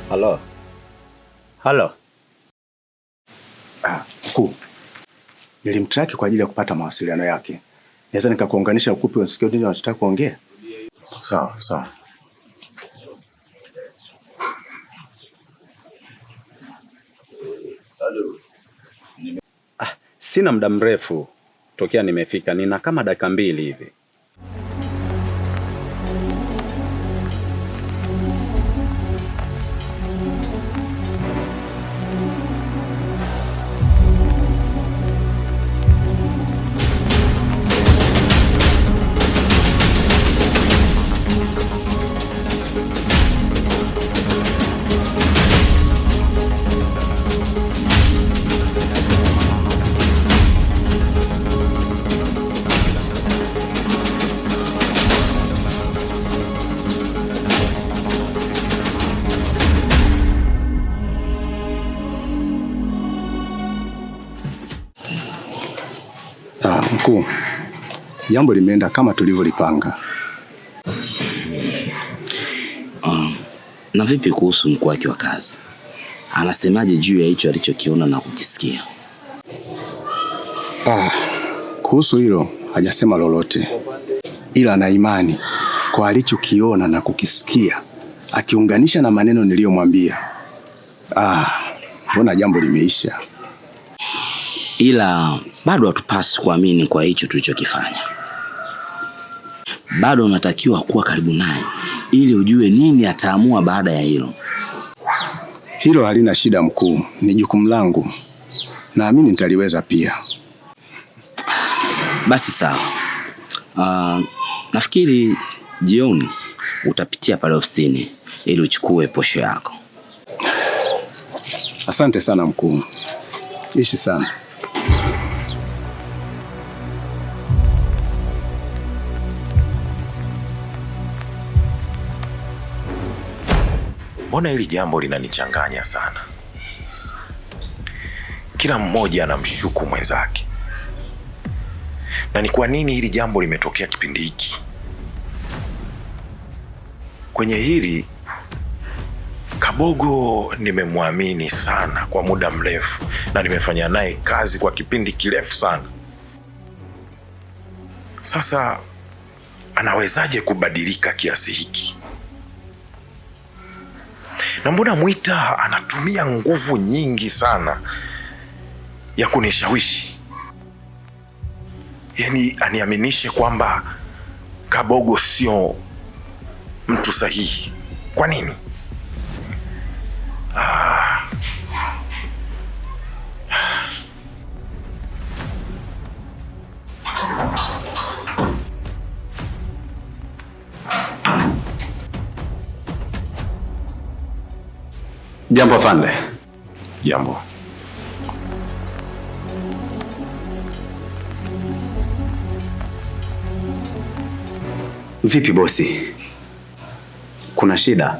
Halo. Halo. Mkuu, nilimtrack kwa ajili ya kupata mawasiliano yake. Naweza nikakuunganisha ukupi usikie nini unachotaka kuongea? Sawa, sawa. Sina muda mrefu tokea nimefika, nina kama dakika 2 hivi. Mkuu, jambo limeenda kama tulivyolipanga. Na vipi kuhusu mkuu wake wa kazi? Anasemaje juu ya hicho alichokiona na kukisikia? Kuhusu hilo hajasema lolote, ila ana imani kwa alichokiona na kukisikia, akiunganisha na maneno niliyomwambia. Mbona jambo limeisha. Ila bado hatupasi kuamini kwa hicho tulichokifanya. Bado unatakiwa kuwa karibu naye ili ujue nini ataamua baada ya hilo. Hilo halina shida mkuu, ni jukumu langu, naamini nitaliweza pia. Basi sawa. Nafikiri jioni utapitia pale ofisini ili uchukue posho yako. Asante sana mkuu, ishi sana. Mbona hili jambo linanichanganya sana? Kila mmoja anamshuku mwenzake, na ni kwa nini hili jambo limetokea kipindi hiki? Kwenye hili Kabogo nimemwamini sana kwa muda mrefu na nimefanya naye kazi kwa kipindi kirefu sana. Sasa anawezaje kubadilika kiasi hiki? Na mbona Mwita anatumia nguvu nyingi sana ya kunishawishi, yaani aniaminishe kwamba Kabogo sio mtu sahihi. Kwa nini? Jambo afande. Jambo. Vipi bosi? Kuna shida?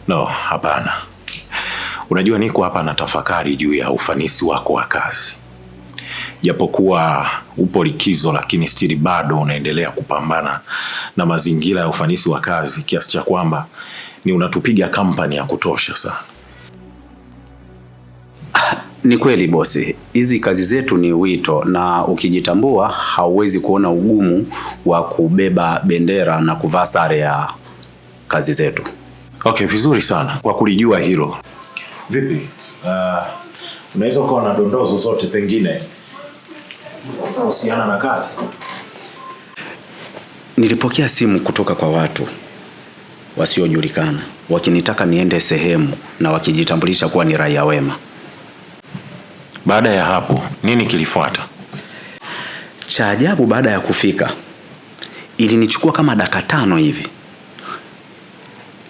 No, hapana. Unajua niko hapa natafakari juu ya ufanisi wako wa kazi. Japokuwa upo likizo, lakini stili bado unaendelea kupambana na mazingira ya ufanisi wa kazi kiasi cha kwamba ni unatupiga kampani ya kutosha sana. Ni kweli bosi, hizi kazi zetu ni wito, na ukijitambua hauwezi kuona ugumu wa kubeba bendera na kuvaa sare ya kazi zetu. Okay, vizuri sana kwa kulijua hilo. Vipi? Unaweza ukawa na dondoo zozote pengine kuhusiana na kazi? Nilipokea simu kutoka kwa watu wasiojulikana wakinitaka niende sehemu na wakijitambulisha kuwa ni raia wema. Baada ya hapo nini kilifuata? Cha ajabu, baada ya kufika ilinichukua kama dakika 5 hivi,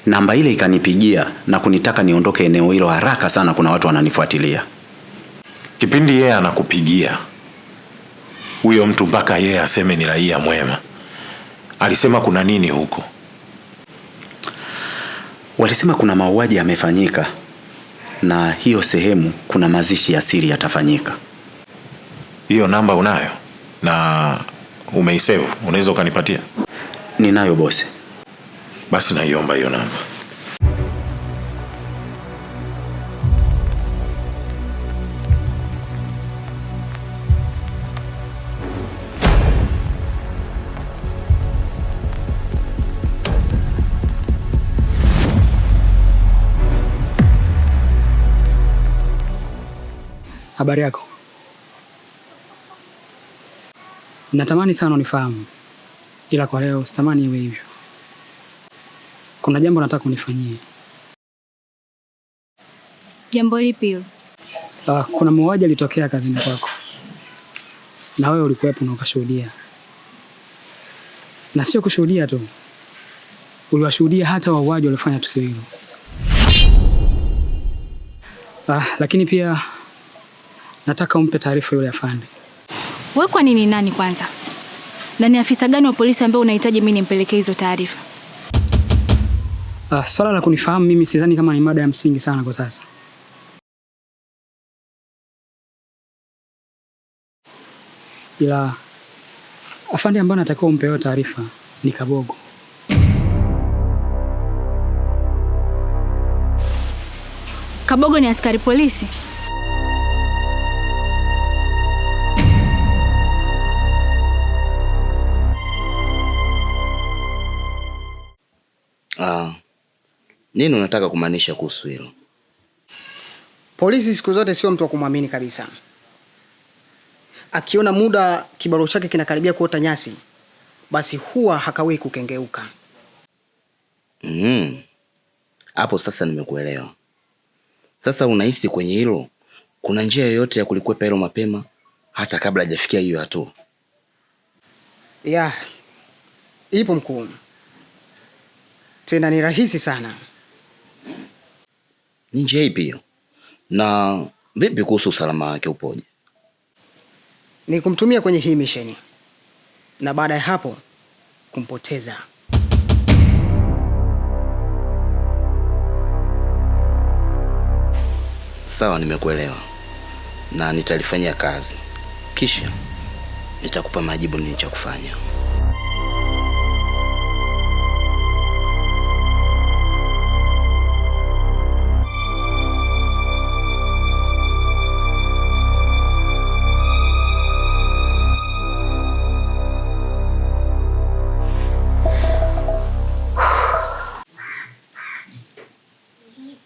namba ile ikanipigia na kunitaka niondoke eneo hilo haraka sana, kuna watu wananifuatilia. Kipindi yeye anakupigia huyo mtu mpaka yeye aseme ni raia mwema, alisema kuna nini huko? Walisema kuna mauaji yamefanyika na hiyo sehemu kuna mazishi ya siri yatafanyika. Hiyo namba unayo na umeisave, unaweza ukanipatia? Ninayo bosi. Basi naiomba hiyo namba. Habari yako? Natamani sana unifahamu, ila kwa leo sitamani iwe hivyo. Kuna jambo nataka unifanyie. Jambo lipi hilo? Kuna mauaji alitokea kazini kwako na wewe ulikuwepo na ukashuhudia, na sio kushuhudia tu, uliwashuhudia hata wauaji waliofanya tukio hilo. Lakini pia nataka umpe taarifa yule afande. Wewe kwa nini nani kwanza? Na ni afisa gani wa polisi ambaye unahitaji mimi nimpelekee hizo taarifa? Swala la kunifahamu mimi sidhani kama ni mada ya msingi sana kwa sasa. Ila afande ambaye anatakiwa umpe hiyo taarifa ni Kabogo. Kabogo ni askari polisi? Nini unataka kumaanisha kuhusu hilo? Polisi siku zote sio mtu wa kumwamini kabisa. Akiona muda kibarua chake kinakaribia kuota nyasi, basi huwa hakawei kukengeuka. Hapo sasa nimekuelewa. Sasa unahisi kwenye hilo kuna njia yoyote ya kulikwepa hilo mapema hata kabla hajafikia hiyo hatua? Ya, ipo mkuu, tena ni rahisi sana. Ni njia ipi hiyo? Na vipi kuhusu usalama wake upoje? Ni kumtumia kwenye hii misheni na baada ya hapo kumpoteza. Sawa, nimekuelewa na nitalifanyia kazi, kisha nitakupa majibu nini cha kufanya.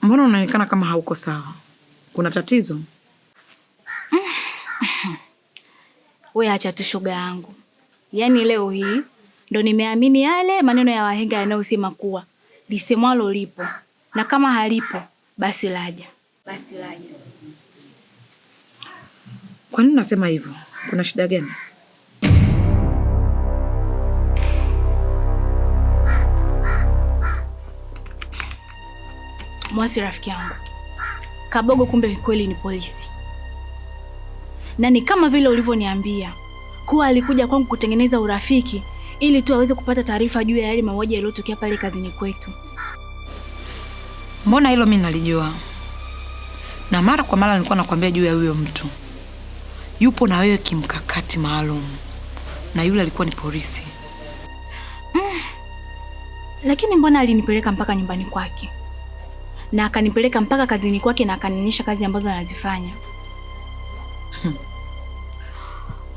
Mbona unaonekana kama hauko sawa? Kuna tatizo? We acha tu shoga yangu, yaani leo hii ndo nimeamini yale maneno ya wahenga yanayosema kuwa lisemwalo lipo na kama halipo basi laja, basi laja. Kwa nini unasema hivyo? Kuna shida gani? Mwasi rafiki yangu, Kabogo kumbe kweli ni polisi, na ni kama vile ulivyoniambia kuwa alikuja kwangu kutengeneza urafiki ili tu aweze kupata taarifa juu ya yale mauaji yaliyotokea pale kazini kwetu. Mbona hilo mimi nalijua, na mara kwa mara nilikuwa nakwambia juu ya huyo mtu yupo na wewe kimkakati maalum, na yule alikuwa ni polisi. Lakini mbona alinipeleka mpaka nyumbani kwake na akanipeleka mpaka kazini kwake na akanionyesha kazi ambazo anazifanya.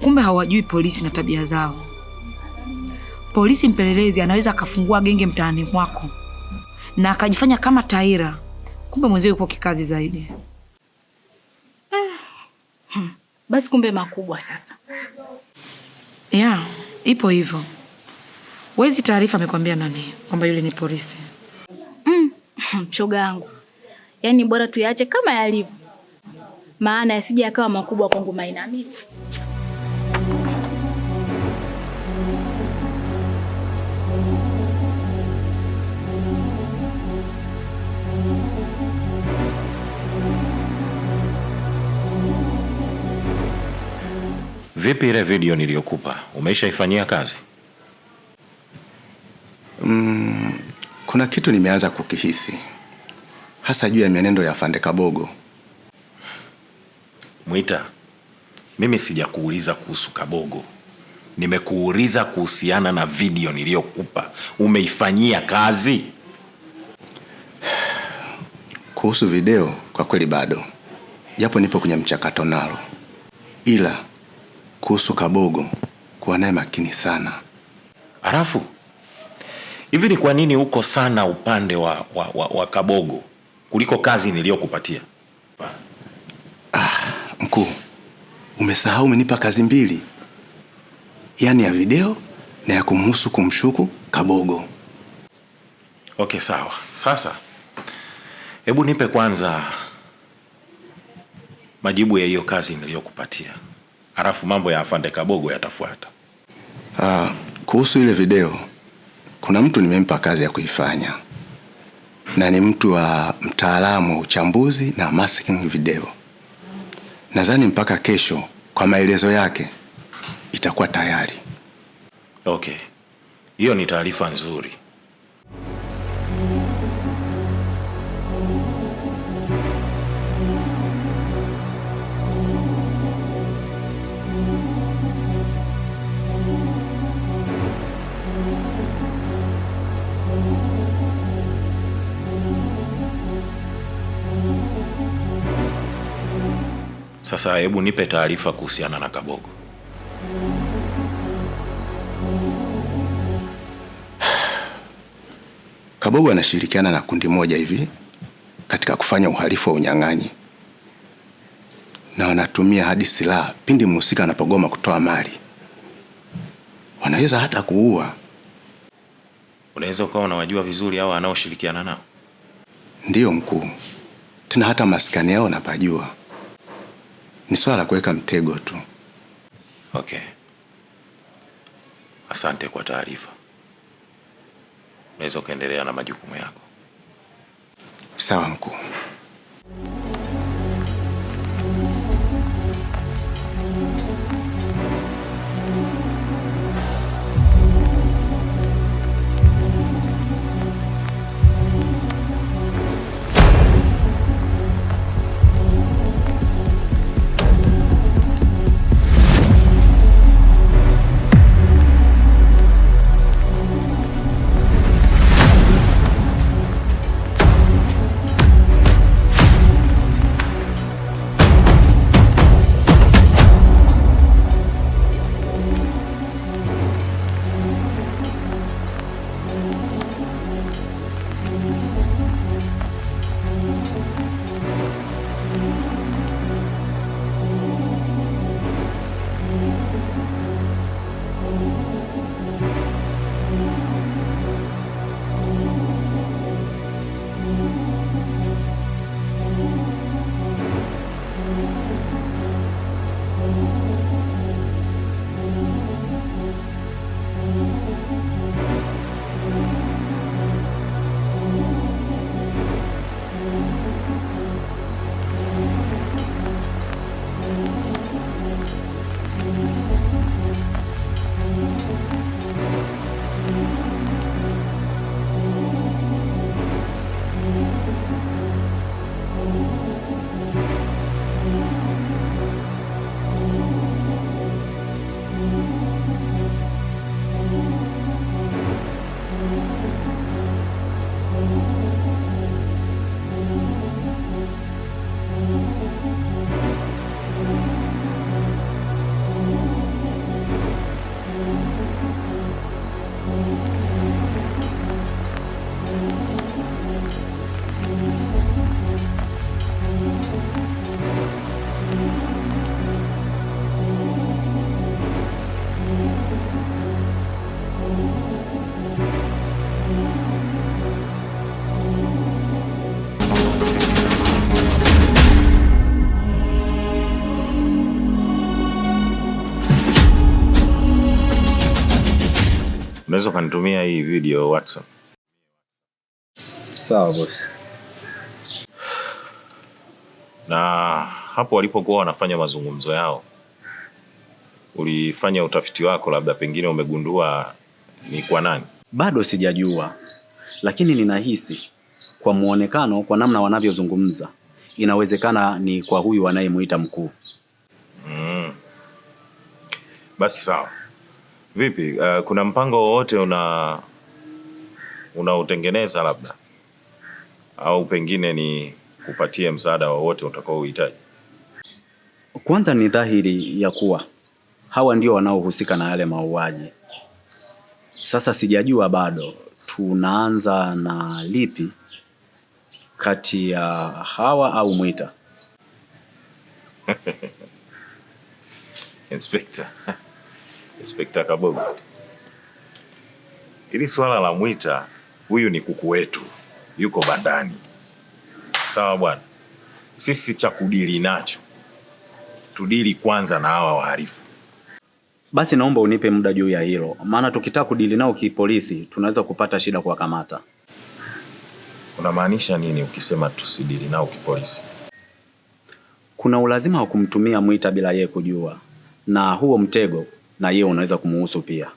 Kumbe hawajui polisi na tabia zao. Polisi mpelelezi anaweza akafungua genge mtaani mwako na akajifanya kama taira, kumbe mwenzio yupo kikazi zaidi. Basi kumbe makubwa sasa. Ya, ipo hivyo. Wezi taarifa amekwambia nani kwamba yule ni polisi? Shoga yangu, yaani bora tuyaache kama yalivyo, maana yasije yakawa makubwa kwangu mainamini. Vipi ile video niliyokupa, umeishaifanyia kazi? Kuna kitu nimeanza kukihisi hasa juu ya mienendo ya Afande Kabogo. Mwita, mimi sijakuuliza kuhusu Kabogo, nimekuuliza kuhusiana na video niliyokupa. Umeifanyia kazi? Kuhusu video kwa kweli bado, japo nipo kwenye mchakato nalo, ila kuhusu Kabogo kuwa naye makini sana. Halafu hivi ni kwa nini uko sana upande wa Kabogo kuliko kazi niliyokupatia? Mkuu, umesahau umenipa kazi mbili, yaani ya video na ya kumhusu kumshuku Kabogo. Okay, sawa. Sasa hebu nipe kwanza majibu ya hiyo kazi niliyokupatia, halafu mambo ya Afande Kabogo yatafuata. Kuhusu ile video, kuna mtu nimempa kazi ya kuifanya na ni mtu wa mtaalamu wa uchambuzi na masking video. Nadhani mpaka kesho kwa maelezo yake itakuwa tayari. Okay, hiyo ni taarifa nzuri. Sasa hebu nipe taarifa kuhusiana na Kabogo. Kabogo anashirikiana na kundi moja hivi katika kufanya uhalifu wa unyang'anyi, na wanatumia hadi silaha pindi mhusika anapogoma kutoa mali. Wanaweza hata kuua. Unaweza ukawa unawajua vizuri au anaoshirikiana nao? Ndiyo mkuu, tena hata maskani yao napajua. Ni swala la kuweka mtego tu. Okay, asante kwa taarifa. Unaweza ukaendelea na majukumu yako. Sawa mkuu. Unaweza ukanitumia hii video WhatsApp? Sawa bosi. Na hapo walipokuwa wanafanya mazungumzo yao, ulifanya utafiti wako, labda pengine umegundua ni kwa nani? Bado sijajua, lakini ninahisi kwa muonekano, kwa namna wanavyozungumza, inawezekana ni kwa huyu anayemuita mkuu. Basi sawa. Vipi, kuna mpango wowote unautengeneza labda au pengine ni kupatie msaada wowote utakaohitaji? Kwanza ni dhahiri ya kuwa hawa ndio wanaohusika na yale mauaji. Sasa sijajua bado tunaanza na lipi kati ya hawa au Mwita. Inspekta, Inspekta Kabogo, hili swala la Mwita, huyu ni kuku wetu, yuko bandani. Sawa bwana, sisi cha kudili nacho tudili kwanza na hawa wahalifu. Basi naomba unipe muda juu ya hilo, maana tukitaka kudili nao kipolisi tunaweza kupata shida kuwakamata. Unamaanisha nini ukisema tusidili nao kipolisi? Kuna ulazima wa kumtumia Mwita bila yeye kujua, na huo mtego na yeye unaweza kumuhusu pia.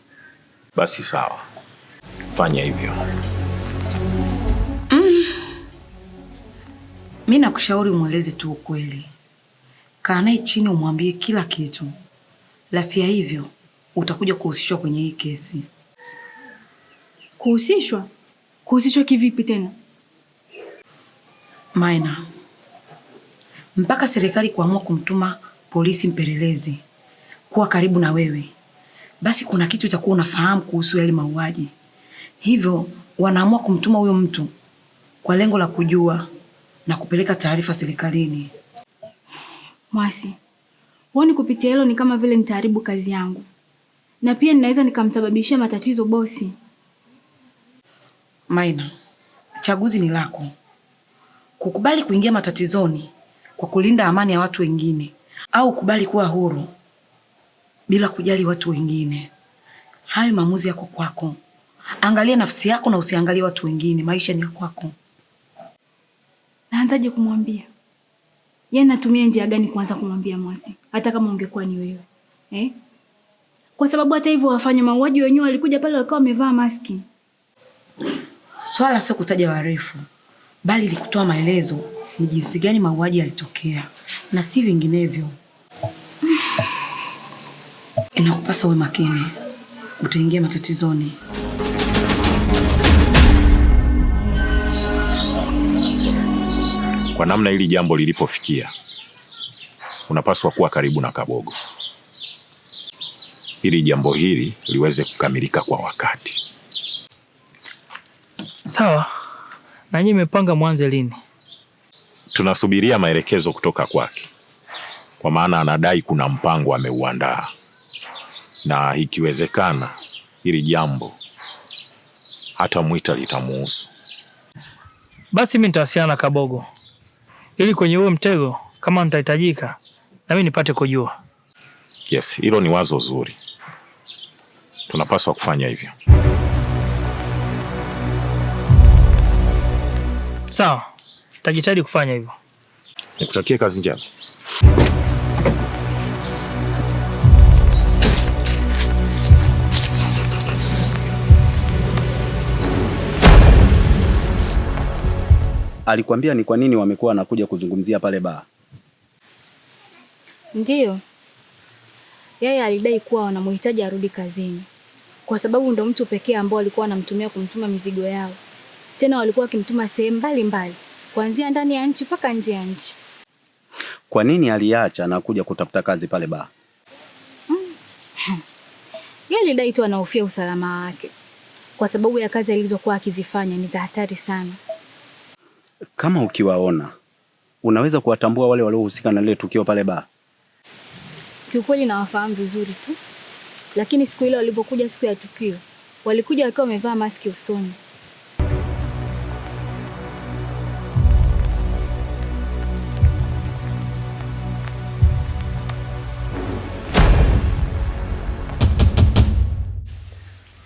Basi sawa, fanya hivyo. Mi nakushauri umweleze tu ukweli. Kaa naye chini umwambie kila kitu, la si hivyo utakuja kuhusishwa kwenye hii kesi. Kuhusishwa? Kuhusishwa kivipi tena? Maina, mpaka serikali kuamua kumtuma polisi mpelelezi kuwa karibu na wewe, basi kuna kitu utakuwa unafahamu kuhusu yale mauaji. Hivyo wanaamua kumtuma huyo mtu kwa lengo la kujua na kupeleka taarifa serikalini. Mwasi, huoni kupitia hilo ni kama vile nitaharibu kazi yangu, na pia ninaweza nikamsababishia matatizo bosi. Maina, chaguzi ni lako. Kukubali kuingia matatizoni kwa kulinda amani ya watu wengine au kubali kuwa huru bila kujali watu wengine. Hayo maamuzi yako kwako. Angalia nafsi yako na usiangalie watu wengine. Maisha ni ya kwako. Naanzaje kumwambia? Yaani natumia njia gani kuanza kumwambia Mwasi? Hata kama ungekuwa ni wewe. Eh? Kwa sababu hata hivyo wafanya mauaji wenyewe walikuja pale walikuwa wamevaa maski. Swala sio kutaja warefu, bali ni kutoa maelezo ni jinsi gani mauaji yalitokea na si vinginevyo. Inakupasa uwe makini, utaingia matatizoni. Kwa namna hili jambo lilipofikia, unapaswa kuwa karibu na Kabogo ili jambo hili liweze kukamilika kwa wakati. Sawa. Na nyinyi mmepanga mwanze lini? Tunasubiria maelekezo kutoka kwake, kwa maana anadai kuna mpango ameuandaa, na ikiwezekana hili jambo hata Mwita litamuhusu. Basi mimi nitawasiliana na Kabogo ili kwenye huo mtego kama nitahitajika na mimi nipate kujua. Yes, hilo ni wazo zuri, tunapaswa kufanya hivyo. Sawa, nitajitahidi kufanya hivyo. Nikutakie kazi njema. Alikwambia ni kwa nini wamekuwa wanakuja kuzungumzia pale baa? Ndiyo. Yeye alidai kuwa wanamhitaji arudi kazini kwa sababu ndo mtu pekee ambao alikuwa anamtumia kumtuma mizigo yao. Tena walikuwa wakimtuma sehemu mbalimbali, kuanzia ndani ya nchi mpaka nje ya nchi. Kwa nini aliacha na kuja kutafuta kazi pale baa? Yeye alidai tu anahofia usalama wake kwa sababu ya kazi alizokuwa akizifanya ni za hatari sana. Kama ukiwaona unaweza kuwatambua wale waliohusika na lile tukio pale baa? Kiukweli nawafahamu vizuri tu, lakini siku ile walipokuja, siku ya tukio, walikuja wakiwa wamevaa maski usoni.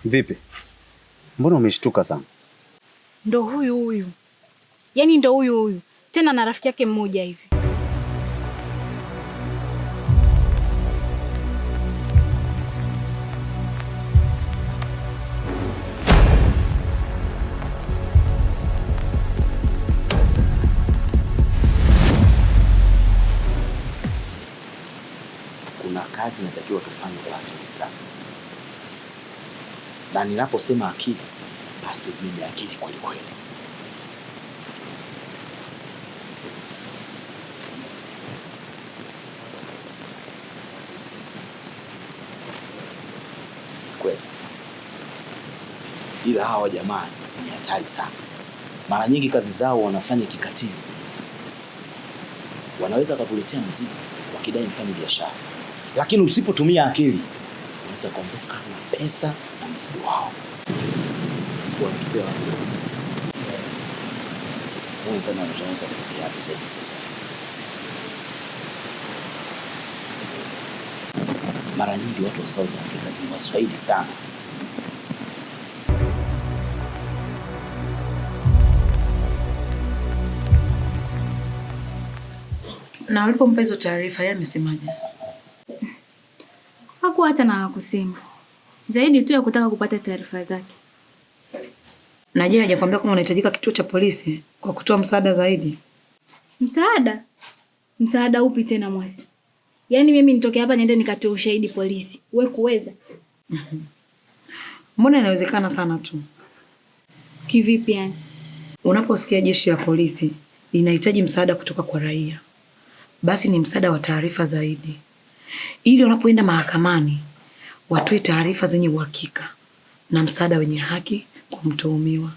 Vipi, mbona umeshtuka sana? Ndo huyu huyu, yaani ndo huyu huyu tena na rafiki yake mmoja hivi. Kuna kazi inatakiwa tufanye kwa akili sana, na ninaposema akili, basi mimi akili kweli kweli. Kweli, ila hawa jamaa ni hatari sana. Mara nyingi kazi zao wanafanya kikatili, wanaweza wakakuletea mzigo wakidai mfanye biashara, lakini usipotumia akili unaweza kuondoka na pesa na mzigo wao. Wanatupea wapi? Wenzani wanaweza kutupea wapi zaidi sasa? Mara nyingi watu wa South Africa ni Waswahili sana. Na ulipompa hizo taarifa yeye amesemaje? Hakuwa hata na la kusema zaidi tu ya kutaka kupata taarifa zake. Na je, hajakwambia kama unahitajika kituo cha polisi kwa kutoa msaada zaidi? Msaada? Msaada upi tena Mwasi? Yaani mimi nitoke hapa niende nikatoe ushahidi polisi, we kuweza? Mbona inawezekana sana tu. Kivipi yani? Unaposikia jeshi la polisi linahitaji msaada kutoka kwa raia, basi ni msaada wa taarifa zaidi, ili wanapoenda mahakamani watoe taarifa zenye uhakika na msaada wenye haki kwa mtuhumiwa.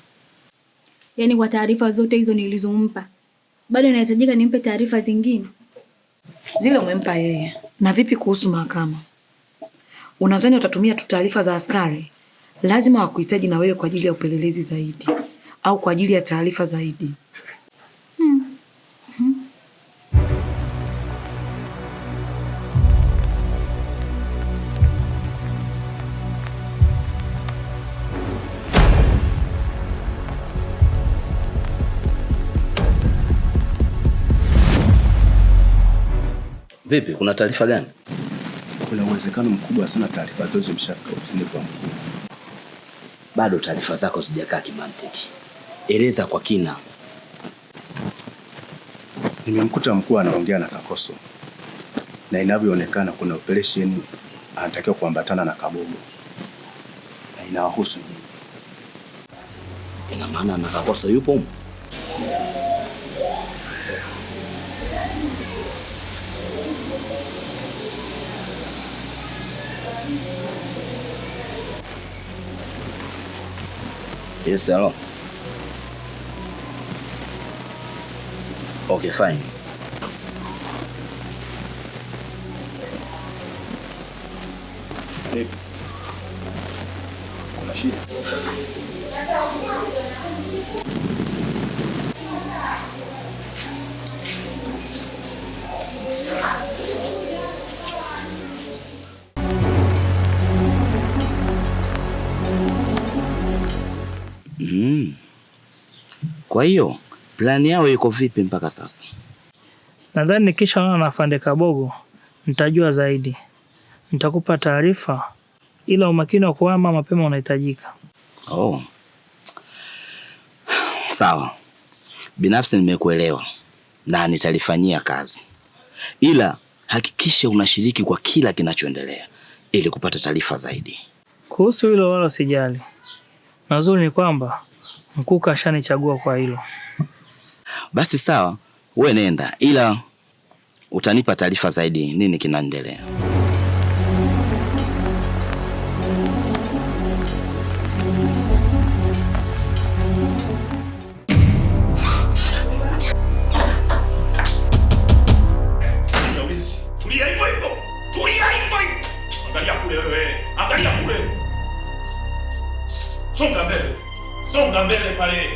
Yaani kwa taarifa zote hizo nilizompa, bado inahitajika nimpe taarifa zingine? Zile umempa yeye. Na vipi kuhusu mahakama? Unadhani watatumia tu taarifa za askari? Lazima wakuhitaji na wewe kwa ajili ya upelelezi zaidi, au kwa ajili ya taarifa zaidi. Vipi, kuna taarifa gani? Kuna uwezekano mkubwa sana taarifa zote zimeshafika ofisini kwa mkuu. Bado taarifa zako zijakaa kimantiki. Eleza kwa kina. Nimemkuta mkuu anaongea na Kakoso, na inavyoonekana kuna operation anatakiwa kuambatana na Kabogo na inawahusu nyinyi. Ina maana na Kakoso yupo humo? Yes, hello. Okay, fine. Vipi? Kuna shida? Kwa hiyo plani yao iko vipi mpaka sasa? Nadhani nikishaona na Afande Kabogo nitajua zaidi. Nitakupa taarifa, ila umakini wa kuhama mapema unahitajika. Oh. Sawa. Binafsi nimekuelewa na nitalifanyia kazi. Ila hakikisha unashiriki kwa kila kinachoendelea ili kupata taarifa zaidi. Kuhusu hilo wala sijali. Na uzuri ni kwamba mkuu kashanichagua kwa hilo. Basi sawa, wewe nenda, ila utanipa taarifa zaidi nini kinaendelea. Tulia hivyo hivyo. Tulia hivyo hivyo. Angalia kule wewe. Angalia kule. Songa mbele. Songa mbele pale.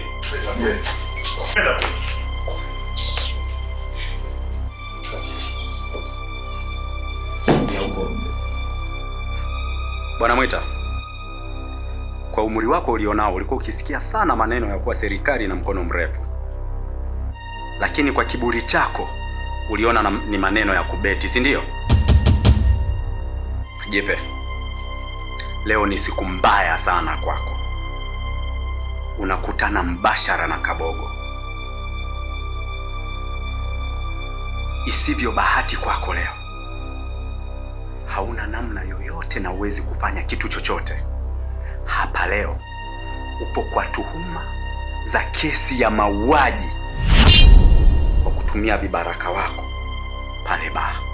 Nenda. Bwana Mwita, kwa umri wako ulionao ulikuwa ukisikia sana maneno ya kuwa serikali na mkono mrefu, lakini kwa kiburi chako uliona ni maneno ya kubeti, si ndio? Jipe, leo ni siku mbaya sana kwako. Unakutana mbashara na Kabogo. Isivyo bahati kwako leo, hauna namna yoyote na uwezi kufanya kitu chochote. Hapa leo upo kwa tuhuma za kesi ya mauaji kwa kutumia vibaraka wako pale baa.